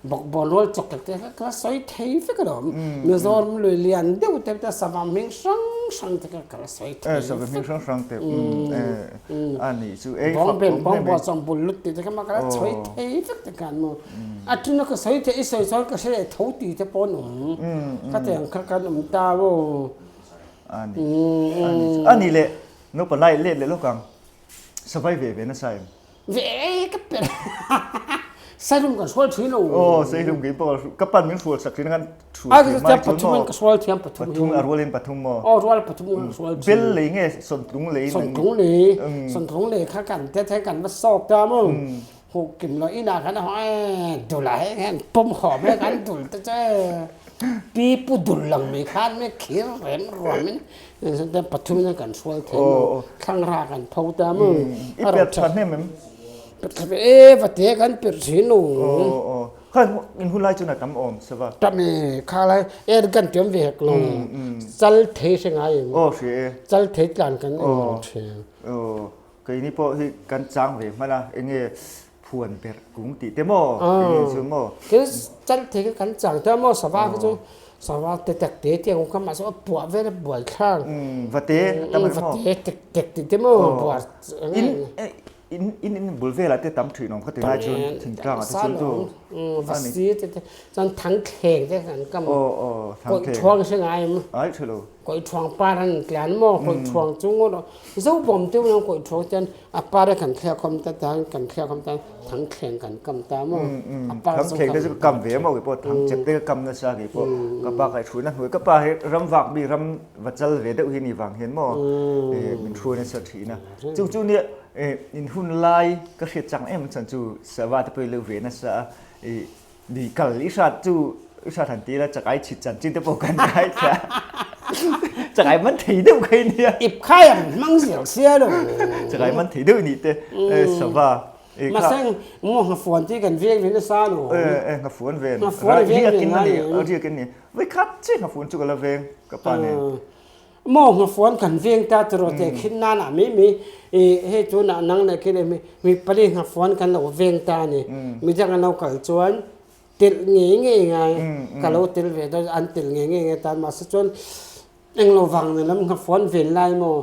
Bawkbawn rual chawk tak te kha ka sawi thei vek alawm. Mizoram lui lian deuh te te sava hming hrang hrang te kha ka la sawi thei vek. Sava hming hrang hrang te a nih chu ei fak awm hle mai. Bawngben bawngbuah bul lut tih te kha ka la sawi thei vek te khan maw. A tuna ka sawi thei i sawi chuan ka hre leh tho tih te pawh an awm. Khatiang kha kan awm ta maw. A nih a nih chu a nih leh naupang lai let leh lawk ang savai ve ve nasa em? Ve ka per Saihlum kan hrual thin lo. Oh Saihlum kei pawh ka pan min hrual sak thin kan hrual thin mai chu maw. Ka hrual thiam pathum. Pathum a rualin pathum maw. Oh rual pathum kan hrual thin. Bel lei nge Sawntlung lei. Sawntlung lei. Sawntlung lei kha kan te the kan va sawk ta maw. Huk kim lo ina kan ho e dul ah hian pawm hawm he kan dul te che. Pi pu dul lang mai khan me khir rem ruam in te pathum in kan hrual thei maw. Thlangra kan pho ta maw. I per tha hnem em? Per tha e va te kan per thin o. Kha in hun lai chuan a tam awm sava. Tam e kha lai er kan tiam ve hek lo. Chal thei hre ngai em. Aw hre e. Chal thei tlan kan en lo thin. Aw keini pawh hi kan chang ve hman a enge phuan ber kung tih te maw enge chu maw. Ke chal thei kha kan chang ta maw sava kha chu sava te tak te te ang kha mahse a puah vel a buai thlang. Vate tam em maw. Vate tek tek tih te maw buar. In In in in bul velah te tam thin awm kha ti lai chuan thingtlang ah te chuan chu a ni. Vasi te te chuan thangthleng te kan kam. Aw aw thangthleng. Kawih thuang hre ngai em? Ai hre lo. Kawih thuang par an tlan maw kawih thuang chu ngawt aw zo bawm te unang kawih thuang ten a par a kan thliak khawm ta tan kan thliak khawm tan thangthleng kan kam ta maw. A par thangthleng te chu ka kam ve maw kei pawh thangchep te ka kam nasa kei pawh ka pa kai thu na hnuai ka pa hi ram vak mi ram va chal ve deuh hi ni vang hian maw min thu nasa thin a. Chu chu nia in hun lai ka hriat chang em chan chu sava te pawh i lo ve nasa a i ni kal i hrat chu i hrat han ti la chakai chhit chan chin te pawh kan ngai thla chakai man thei deuh khai nia ip khai ang hmang zel sia lo chakai man thei deuh ni te sava Maseng mo nghafuan ti kan veng ve nasa lo e nghafuan ven riakin ani riakin ni vai khat che nghafuan chu ka la veng ka pa nen Maw hmafuan kan veng ta tiraw teh khin nan ah mi mi i hei tunah nang leh khi leh mi mi pali hmafuan kan lo veng ta a ni. Midang an lo kal chuan telh ngei ngei ngai ka lo tel ve dawn an tel ngei ngei ngai tan mahse chuan englo vang ni lam hmafuan ven lai maw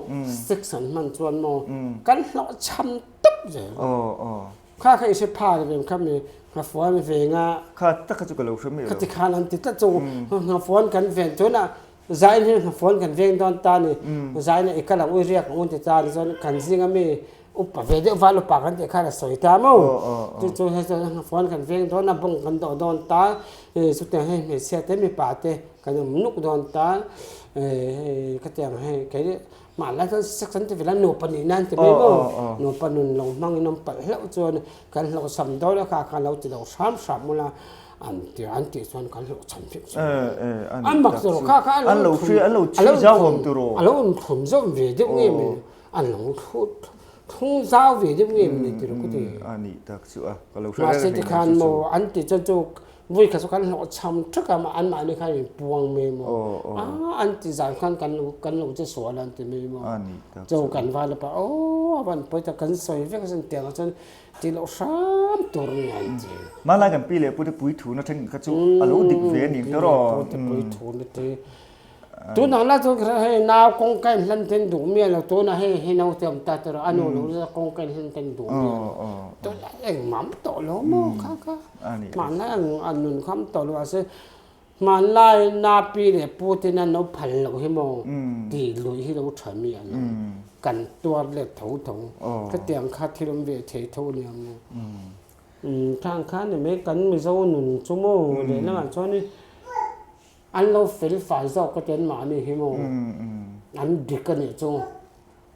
sex an hman chuan maw kan hlawhchham tawp zel. Kha kha i hre pha ve kha mi hmafuan veng a. Kha tak kha chu ka lo hre miah lo. Khati khan an ti tlat chu hmafuan kan ven tunah Zain hi hnafuan kan veng dawn ta ni. Zain i kal ang ui riak ang un ti ta ni chuan kan zinga mi upa ve deuh val upa kan tih khan a sawi ta maw. Chu chu hei chuan hnafuan kan veng dawn a bawng kan dawh dawn ta chutiang hei hmeichhia te mipa te kan awm nuk dawn ta hei khatiang hei kei hmanlai chuan sex an ti ve la nupa nihna an ti mai maw. Nupa nun lo hmangin awm palh hlauh chuan kan hlauhsam dawn a kha kha lo ti lo hram hram ula. An ti an tih chuan kan hlawh chhan vek chu. An mak tur kha kha an lo hri an lo chhui zau awm tur a lo in thlum zawm ve deuh nge mi an lo thlung zau ve deuh nge mi ti ku ti ani tak chu a ka lo hre mahse ti khan mo an ti chuan chu vui kha chu kan hlawh cham thak a an mahni khan in puang mai mo a an ti zan khan kan lo kan lo che sual an ti mai mo chu kan val pa o avan pawi ta kan sawi vek a sin tiang ah chuan Ti loh hram tur ni an ti. Hmanlai kan pi leh pute pui thu na then kha chu a lo dik ve a ni ang tawh Pi leh pute pui thu na te. Tunah lah chuan kha hei nau kawngka in hlan ten duh miah lo tunah hei hei naute awm ta tawh a nu lo la kawngka in hlan ten duh miah lo. Tunah engmah am tawh lo maw kha kha. Hmanlai ang a nun kha am tawh lo mahse Hmanlai na pi leh pu ten an lo phal loh hi maw tih luih hi lo tha mi a lo. Kan tuar let tho tho. Khatiang kha thil awm ve thei tho nia maw. Khang kha ni mai kan Mizo nun chu maw lehlamah chuan an lo fel fai zawk ka ti an mahni hi maw an dik a nih chu.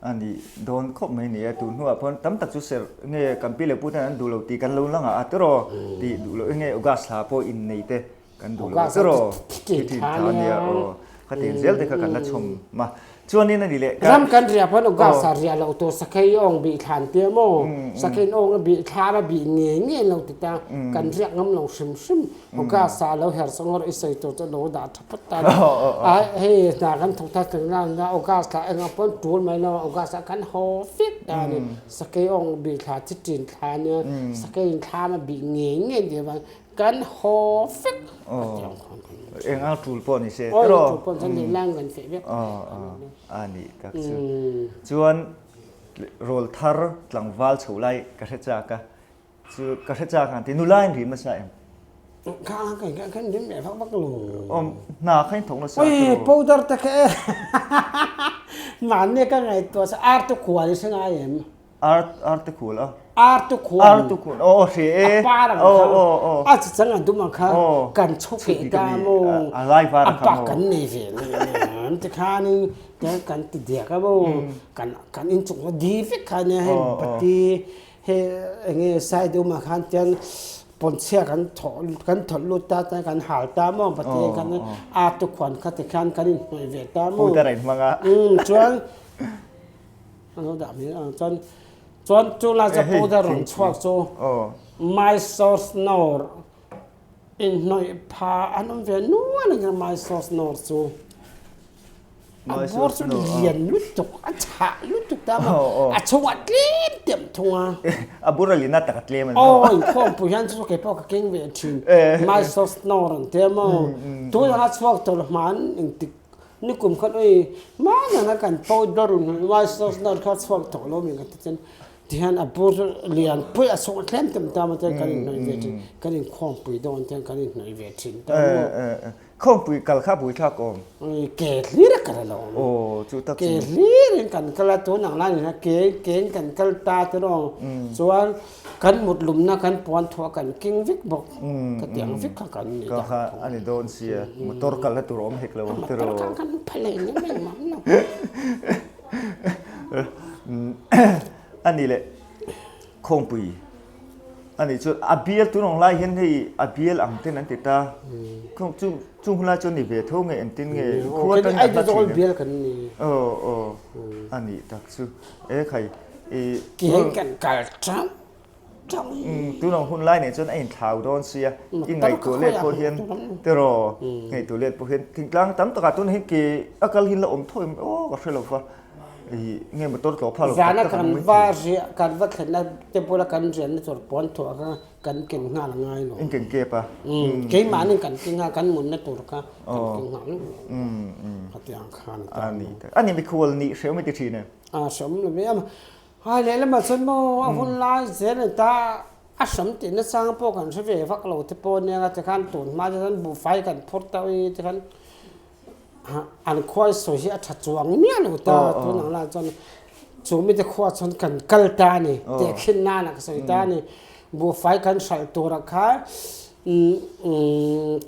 A nih dawn khawp mai ni e, tun hnuah pawh tam tak chu serh nge kan pi leh pu ten an duh lo tih kan lo lang a tiraw tih duh loh nge August thla pawh innei te kan duh lo tiraw thi thin tha ania aw khatiang zel te kha kan la chhawm a. Chuanin a ni leh ka. Ram kan riah pawn August ah riah loh tur Sakei awng bih thlan tia maw? Sakeiin awng a bih thlar a bih ngei ngei lo ti ta kan riak ngam lo hrim hrim. August ah lo her chawng erawh i sawi tur chu lo dah tha phawt ta a ni. A hei hna kan thawk ta tling na na August thla engah pawn tul mai lo August ah kan haw vek ta a ni. Sakei awng bih thla chi tin thla nia Sakeiin thlam a bih ngei ngei ti avang Kan haw vek a ti ang khan kan ni. Eng a tul pawh ni se. Aw tul pawh chuan lehlang kan feh vek. A nih tak chu. Chuan rawl thar tlangval chho lai ka hre chak a. Chu ka hre chak ang ti nula in rim nasa em? Kha kan kan rim leh vak vak lo. Awm hna kha in thawk nasa. Oi powder te kha e. Mahni ka ngaihtuah sa ar tu khual i hre ngai em? Ar ar te khul a. Ar tu khuan. Ar tu khuan. Oh hre e. A par ang kha. Oh oh. A chi chang a dum ang kha. Kan chhu ke ta mo. A lai var kha mo. A pa kan nei ve ne ne. Ti khan in te kan ti diak a mo. Kan kan in chung a di vek kha ne hei pati he enge sai dum a khan tian ponchhia kan tho kan thawlh lut ta ta kan hal ta mo pati kan ar tu khuan kha ti khan kan in hnawih ve ta mo. Pu ta rain hmang a. Chuan A lo dah mai a, chuan chuan chu lai chu powder rawn chhuak chu Mysore Snore inhnawih pha an awm ve nual a nia Mysore Snore chu a bur chu lian lutuk a chhah lutuk ta maw a chhungah tlem tem thung a. A bur a lin a tak a tlem a ni maw. Aw inkhawmpui hian chu kei pawh ka keng ve thin Mysore Snore an tia maw tunah a chhuak tawh lo hman engtik Nikum khan ui hmanah kan powder Mysore kha chhuak tawh lo mi ka ti chuan tihian a bur lian pui a chhung tlem tlem ta maw chuan kan inhnawih ve thin kan inkhawmpui dawn chuan kan inhnawih ve thin ta maw. Khawmpui kal kha buaithlak awm. Ke hlir a kal a lo awm. Aw chu tak chu. Ke hlirin kan kal a tun ang lai hian ke kein kan kal ta te rawng chuan Kan mut lumna kan puan thuah kan king vek bawk. Ka ti ang vek kha kan ni dah. Ka kha a ni dawn sia. Motor kal na tur a awm hek lo ang tiraw. Motor kha kan pha leh ni mai mam lo. A ni leh Khawngpui a nih chuan a bial tun ang lai hian hei a bial ang ten an ti ta. Chu chung hun lai chuan ni ve tho nge engtin nge khua tan a hla thin. Bial kan ni. Aw aw a nih tak chu. E khai i Ke kan kal tang tang. Tun ang hun lai nen chuan a inthlau dawn sia. I ngaihtuah let pawh hian tiraw ngaihtuah let pawh hian thingtlang tam takah tun hi ke a kal hi la awm tho em aw ka hre lo va. I nge motor tlawh phah lo tak tak an mai thei. Zana kan va riah kan va thlenna te bula kan riahna tur pawn thuah kha kan ken nghal a ngai lo. In ken kep a. Keimahni kan keng a kan munna tur kha kan keng nghal lo. Khatiang khan a ta. A ni mikhual nih hreu mai ti thin e. A hram lo ve a, hai lehlamah chuan maw a hun lai zel a ni ta, a hram tih nachang pawh kan hre ve vak lo te pawh ania tikhan tun hma te chuan buhfai kan phur ta ui tikhan an khuai sawi hi a tha chuang miah lo ta tun ang lai chuan chu mite khuaah chuan kan kal ta a ni tehkhin nana ka sawi ta a ni buhfai kan hralh turah khan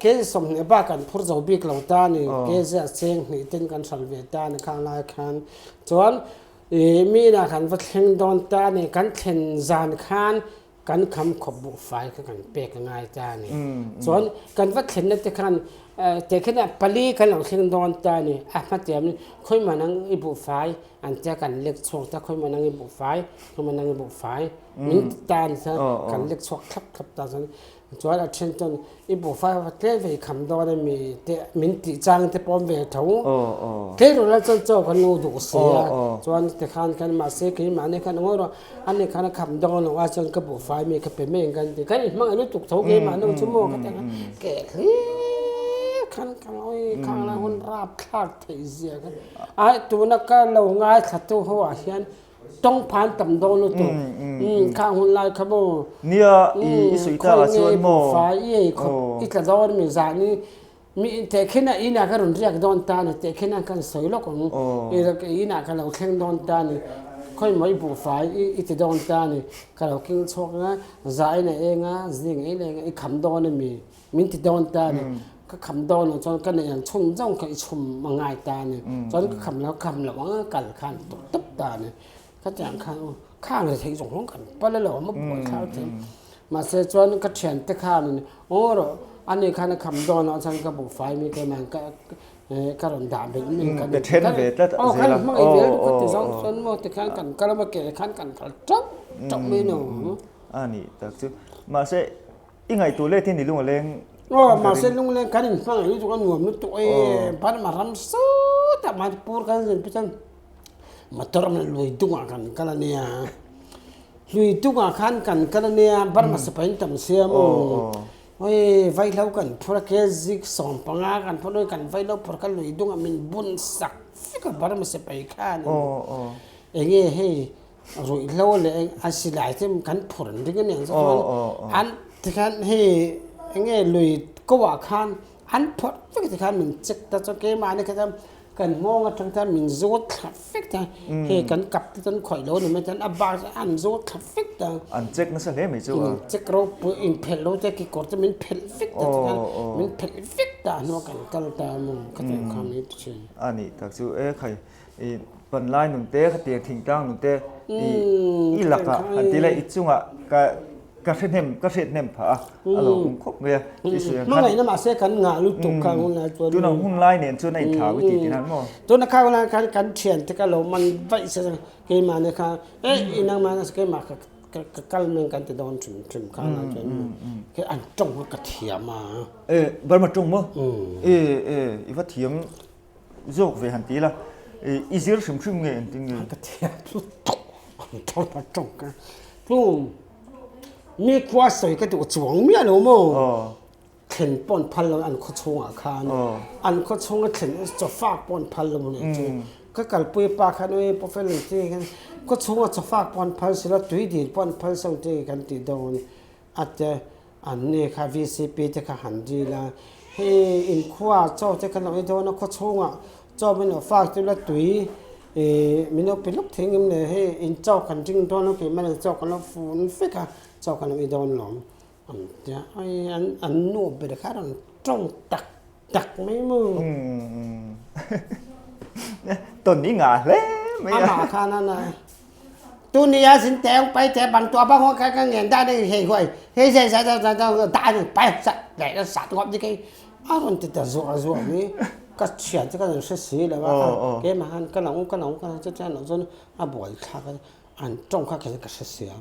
Kei 20 bak kan phur zo bik lo ta a ni. Kei ziah cheng hnih ten kan hral ve ta a ni khang lai khan. Chuan mi inah kan va thleng dawn ta a ni. Kan thlen zan khan kan kham khawp buhfai kha kan pek a ngai ta a ni. Chuan kan va thlenna te khan tehkhin ah pali kan lo thleng dawn ta a ni. A hmatiam in khawi nang i buhfai an tia kan lek chhuak ta khawi nang i buhfai khawi nang i buhfai min ti ta a ni chuan kan lek chhuak thlap thlap ta chuan chuan a then chuan i buhfai va tlem ve i kham dawn a mi te min tih chang te pawh awm ve tho tleirawl ah chuan chaw kan lo duh si a chuan tikhan khan mahse keimahni khan ngawi rawh ani khan a kham dawn lo a chuan ka buhfai mi ka pe mai ang kan ti kan inhmangaih lutuk tho keimahni chu maw ka ti ang ke hlir khan ka ngawi khang lai hun rapthlak theih zia kha ai tuna ka lo ngaithla tu ho ah hian Tawng phan tam dawn lutuk. Khang hun lai kha maw. Nia i sawi ta ah chuan maw. Fai i ei khawp i tla dawn mi zan i mi tehkhin a inah ka rawn riak dawn ta ni tehkhin a kan sawi lawk ang i inah ka lo thleng dawn ta ni khawi maw i buhfai i ti dawn ta ni ka lo keng chhuak anga za in a eng a zing a in a eng a i kham dawn ami min ti dawn ta ni ka kham dawn lo chuan ka neih ang chhun zawng kha i chhum a ngai ta ni chuan ka kham lo kham lo anga kal khan tuk tawp ta ni khatiang khan khang ri theih zawng zawng kan pal alo a buai thlau thei mahse chuan ka thian te khan aw rawh ani khan a kham dawn lo chuan ka buhfai mi keimah ka. Ka rawn dah belh mai kan pe then ve tlat zel a. Aw kan hmangaih vel lutuk ti zawng chuan maw tikhian kan kal a ke khan kan kal teuh teuh mai no. A nih tak chu. Mahse i ngaihtuah let hi ni lung a leng. Aw mahse lung leng kan in hmangaih lutuk a nuam lutuk e Burma ram sawtah Manipur kan zin pawh chuan motor a lui dungah kan kal a nia. Lui dungah khan kan kal a nia Burma sipai an tam sia maw. Oi, vaihlo kan phur a kg 15 kan phur oi kan vaihlo phur kha lui dungah min bun sak vek a Burma sipai khan enge hei ruihhlo leh eng a silai te kan phur an ring aniang chu chuan an tikhan hei enge lui ko ah khan an phawrh vek tikhan min check ta chuan keimahni kha chuan Kan nghawng atang chuan min zawt thla vek ta, hei kan kap te chuan khawih lo ni mai chuan a bak chu an zawt thla vek ta. An check nasa hle mai chu a. In check ropui in phelh lo te kekawr te min phelh vek ta tikhan min phelh vek ta a hnuah kan kal ta maw ka tih kha mai ti thin. A nih tak chu e khai i panlai nun te khatiang thingtlang nun te i i lakah han ti la i chungah ka Ka hre hnem, ka hriat hnem phah a, a lo awm khawp mai a. Tih sawi ang khan. Hmangaihna mahse kan ngah lutuk kha hun lai chuan. Tuna hun lai nen chuan a inthlau i tih tih nan maw? Tuna kha hun lai khan kan thiante ka lo man vaih se chuan keimahni kha eh i nangmah nasa keimah ka ka kal mai kan ti dawn hrim hrim kha lai chuan kei an tawng kha ka thiam a. Eh Burma tawng maw? Eh eh i va thiam zawk ve han ti ila i zir hrim hrim nge engtin nge? Ka thiam lutuk an tawng a tawng kha chu Mi khua sawi ka duh chuang miah lo maw? Thlen pawh an phal lo an khaw chhungah khan. An khaw chhunga thlen chawfak pawh an phal lo maw nih chu. Ka kalpui pa khan ui Pawfel ang chi khan khaw chhunga chawfak pawh an phal si lo, tui dil pawh an phal si lo ti kan tih dawn a te an ni kha VCP te kha han dil a. Hei inkhua chaw te kha lo ei dawn a khaw chhungah Chaw min lo fak chu la tui ih min lo pe lawk thei ngem le hei in chaw kan ring dawn a keimah nen chaw kan lo fun vek a chaw kan lo ei dawn lawm an tia ai an an nu ber kha a rawn tawng tak tak mai maw. Tawn i ngah hle mai a. Amah khan a na tu ni a sin teng pai te bang tua bang ho ka ka ngen da dei hei huai hei zai zai zai zai zai da ni pai sa dai la sa ngop di kai a ron ti ta zuah zuah mi ka thian te ka ron hre si lo a ke ma han ka lo ka lo ka chu chan lo chuan a buai thlak an tawng kha kha ka hre si a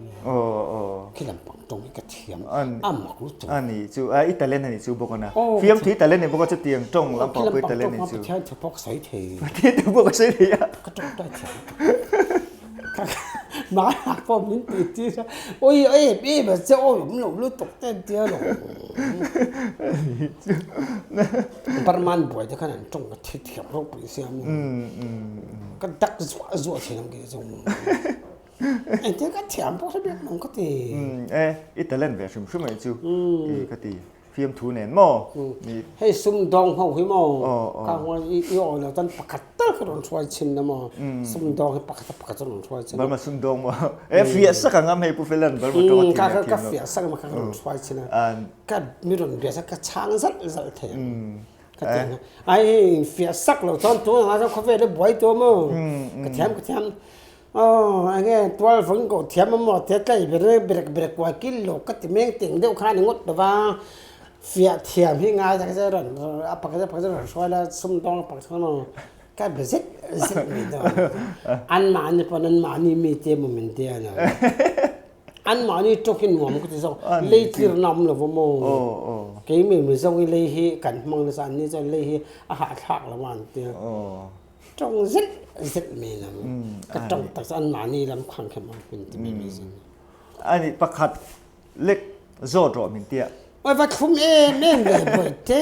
khi lam pang tawng hi ka thiam a mak lutuk ani chu a i talent ani chu bawk ana fiam thui talent ni bawk a chu tiang tawng lam pang pui talent ni chu Pathian thu pawh ka sawi thei Pathian thu pawh ka sawi thei a ka tawng tai thiam Mahnak pawh min tih tir a, ui em em a che awi awm lo lutuk te an tia lo. Burman buai te khan an tawng ka thi thiam ropui sia maw. Ka dak zuah zuah thin ang kei chu. Engtin ka thiam pawh hre bik lo ka ti. E, i talent ve hrim hrim mai chu ka ti. Fiamthu nen maw? Hei sumdawng ho hi maw? Ka hua i awi lo chuan pakhat tal kha rawn hruai chhin na maw? Sumdawng hi pakhat a pakhat chu rawn hruai chhin a. Burma sumdawng maw? E fiah sak ang am hei Pu Felan Burma tawng a thiam leh thiam lo. Ka fiah sak ang kha rawn hruai chhin a. Ka mi rawn bia sak ka chhang zalh zalh thei ang. Ka ti ang. Ai hei fiah sak lo chuan tunah chuan khawvel hi buai tawh maw? Ka thiam ka thiam. Aw enge tual vawng ko thiam a maw tia tlai ber berek berek kuai kil lo ka ti meng teng deuh kha a ni ngawt lo va, fiah thiam hi ngai tak zet rawn a pakhat a pakhat rawn hruai la sumdawng a pakhat maw ka be zet zet mai dawn anmahni pawn anmahni mi te emaw min tia lo anmahni tawk hi nuam ka ti zawk lei tlirna awm lo va maw keimi Mizo hi lei hi kan hmang nasa anni chuan lei hi a hahthlak lo a an tia. Tawng zet zet men ang. Ka tawng tak chu anmahni lam khang khem ang min ti mai mai zin. Ani pakhat lek zawt rawh min tia. Oi va thlum em em ve bawihte.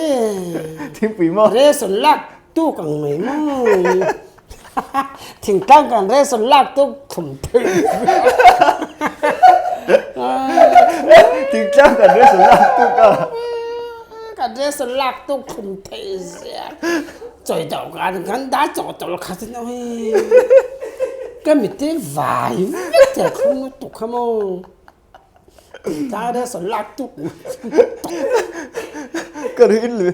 Thingpui maw? Ration lak tuk ang mai maw. Thingtlang kan ration lak tuk thlum thei. Thingtlang kan ration lak tuk a. Kan ration lak tuk thlum thei zia. Chawi deuh kan kan dah chaw tawlh kha chu hei ka mit te vai vek thei a thlum lutuk kha maw tlai te sawn lak tuk ka rin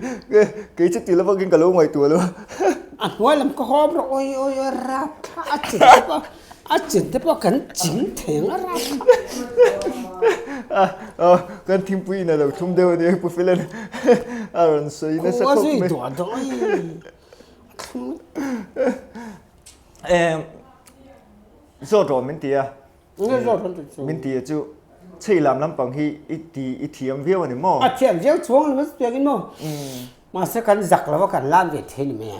kei chu ti lovangin ka lo ngaihtuah lo a hnuai lam ka hawp rawh oi oi oi rap thla a chin te pawh a chin te pawh kan ching thei ang a rap thla kan thingpui in a lo thlum deuh a ni pu Filen a rawn sawi nasa khawp mai. Khua zui duah duah oi. Zawt rawh min ti a. Min ti a chu chhei lam lampang hi i ti i thiam viau a ni maw? A thiam viau chuang lo piang in maw? Mahse kan zak lo a kan lam ve thei ni mai a.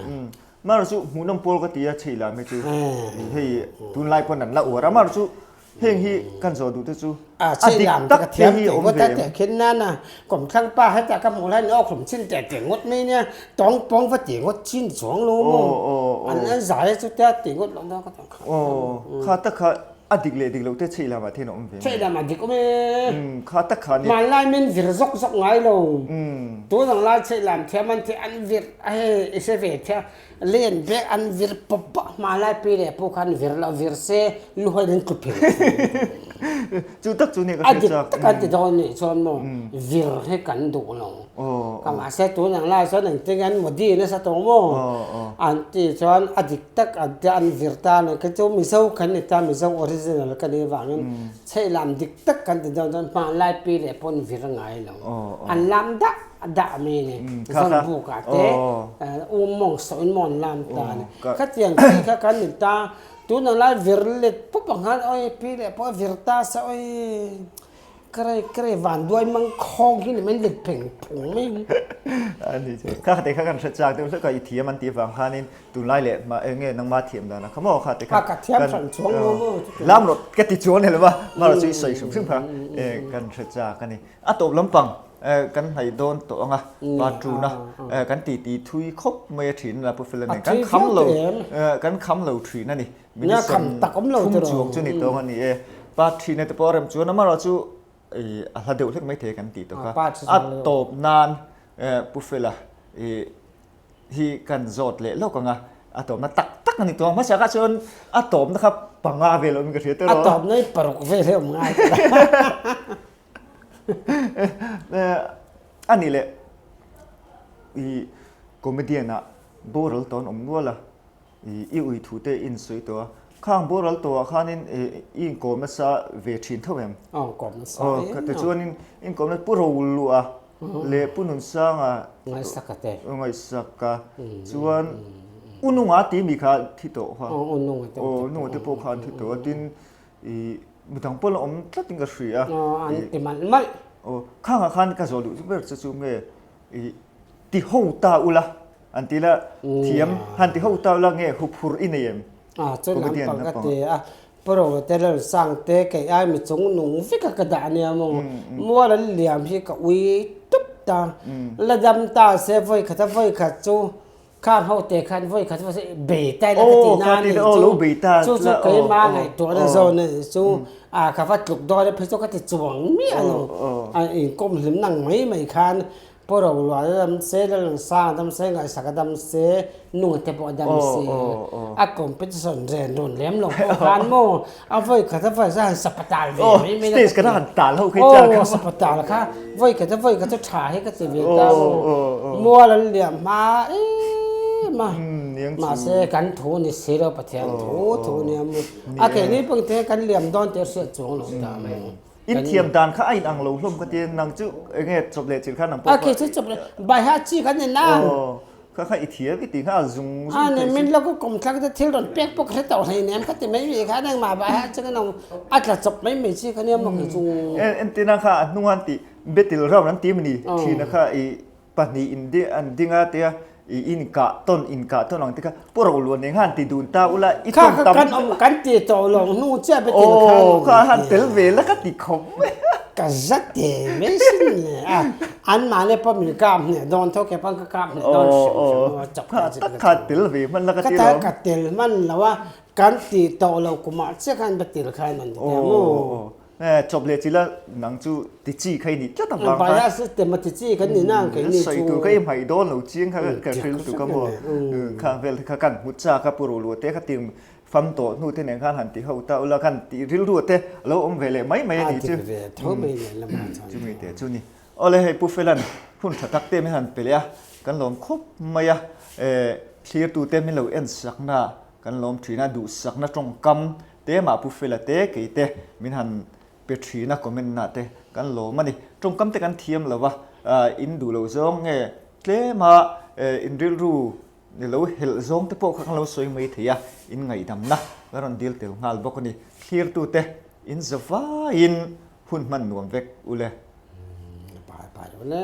Mar chu hmuhnawm pawl ka ti a chhei lam hi chu hei tunlai pawn an la uar a mar chu Heng hi kan zawh duh te chu a dik tak te hi awm ve em? Khin nana kawmthlang pa heta ka hmuh lai awk hlum chin teh teh ngawt mai nia tawng pawng va ti ngawt chin chuang lo maw an an zai chu tia ti ngawt lo na ka tawng kha kha tak kha a dik leh dik lo te chheih lamah te hian a awm ve chheih lamah dik awm e kha tak kha ni hmanlai min vir zawk zawk ngai lo tun ang lai chheih lam thiam an ti an vir a hei i hre ve thia Len bek an vir pawp a, hmanlai pi leh pu khan vir lo vir se luhain an tlu phel Chu tak chu nia ka hria chak. A dik tak an ti dawn nih chuan maw vir hi kan duh lo. Ka mahse tun ang lai chuan engtin an modi nasa tawh maw an ti chuan a dik tak an tia an vir ta a ni. Kei chu Mizo kan ni ta Mizo original ka nih avangin chheihlam dik tak kan ti dawn chuan hmanlai pi leh pu an vir ngai lo. An lam dah. A dah mi ni Zawlbuk ah te U Mawng sawh in maw an lam ta a ni. Khatiang khi kha kan ni ta tun ang lai vir let pup ang khan oi pi leh pawh a vir ta se oi karei karei van duai mang khawng hi ni mai let pheng phung mai hi. A ni chu. Kha te kha kan hre chak deuh hlek a i thiam an tih vang khanin tunlai leh mah eng nge nangma thiam dan a kha maw kha te kha. Ka thiam hran chuang lo maw. Lam rawh ka ti chuan ni lo va mah chu i sawi hrim hrim kha kan hre chak a ni. A tawp lampang kan hnaih dawn tawh ang a, pa tuna kan titi thui khawp mai a thin a Pu Fela nen kan kham lo kan kham lo thin a ni. Minister thum chuang chu ni tawng a ni e. Pa thina te pawh a rem chuan amaherawh chu a hla deuh hlek mai thei kan tih tawh kha. A tawp nan Pu Fela hi kan zawt leh lawk ang a, a tawpna tak tak a ni tawh ang. Hmasa kha chuan a tawpna kha panga vel awmin ka hria tawh. A tawpna hi paruk vel hi awm ngai ta. A nih leh i comedian ah boral tawh an awm nual a, i ui thu te i insawi tawh a, khang boral tawh ah khanin i inkawm nasa ve thin tho em? Aw inkawm nasa em a. Tichuanin inkawm nasa Pu Roluah leh Pu Nunsanga Ngaihsaka te. Ngaihsaka chuan U Nunga tih mi kha thi tawh kha. Aw U Nunga te. Aw U Nunga te pawh kha an thi tawh a tin I midang pawh la awm tlat in ka hria. Aw an ti malh malh. Aw khangah khan ka zawh duh chu ber che chu nge i ti ho ta ula an ti la thiam han ti ho ta ula nge huphur i nei em? A chu lampang ka ti a Puro te lal sang te kei ai mi chung nung vek a ka dah ania maw mual an liam hi ka ui tup ta la dam ta se vawi khat a vawi khat chu Khang ho te khan vawi khat vawi bei tai la ka ti na ni chu chu chu keima ngaihtuahna zawn a ni chu a ka va tluk dawn e phei chu ka ti chuang miah lo a inkawm hlim nang mai mai khan Pu Roluah a dam se Lalngsang a dam se Ngaihsak a dam se Nunga te pawh a dam se a competition ren rawn lem lo pawh khan maw a vawi khat a vawi khat han sapatal ve mai mai la ka ti aw sapatal kha vawi khat a vawi khat chu tha hi ka ti ve ta maw mual an liam hma em a mahse kan thu ni si lo Pathian thu thu nia maw a keini pawh te kan liam dawn tih a hriat chuang lo ta maw In thiam dan kha a in ang lo hlawm ka ti nang chu enge chawp leh chil kha nang pawh a khi chu chawp leh bai ha chi kha ni nang Kha kha i thiam i ti kha a zung zung thei si. Min lo ka kum thlak te thil rawn pek pawh ka hre tawh hlei nem ka ti mai mai kha nangmah bah ah chuan ka a tla chawp mai mai chi kha nia maw kei chu. Entirna kha a hnung an tih battle round an ti mawni thina kha i pahnih in an ding a tia i inkah tawn inkah tawn ang te kha pu Roluan nen khan ti dun ta ula i tawn tam. Kha kan awm kan ti tawh lo hnu chiah battle khan. Aw kha han tel ve la ka ti khawp mai. Ka za te mai sin le a. An mahni pawh min kap hneh dawn tho ke pawn ka kap hneh dawn hrim hrim a chak kha tak kha tel ve hman la ka ti lo. Ka tel hman lo a kan ti tawh lo kumah chiah khan va tel khan an ti ta maw. Chawp leh chi la nang chu ti chi kha i nih tlat avang khan. Bias te ma ti chi kan ni nang kei ni chu. Sawi tur kha i hmaih dawn lo chiang kha ka hrilh tuk a maw. Khang vel te kha kan hmu chak a pu Roluah te kha tim fam tawh hnu te nen khan han ti ho ta ula khan tih rilru te a lo awm ve leh mai mai a nih chu. A dik ve tho mai leh lamah chuan. Chumi te chu ni. Awle hei Pu Felan hun tha tak te min han pe leh a, kan lawm khawp mai a, thlirtu te min lo en sakna kan lawm thin a, duhsakna tawngkam te mah Pu Fela te kei te min han pe thin a comment na te kan lawm a ni. Tawngkam te kan thiam lo a, in duh loh zawng nge tlema in rilru. Ni lo helh zawng te pawh kha kan lo sawi mai thei a, in ngaihdamna kan rawn dil tel nghal bawk a ni. Thlirtute in za vaiin hun hman nuam vek ule. Pai pai lo le.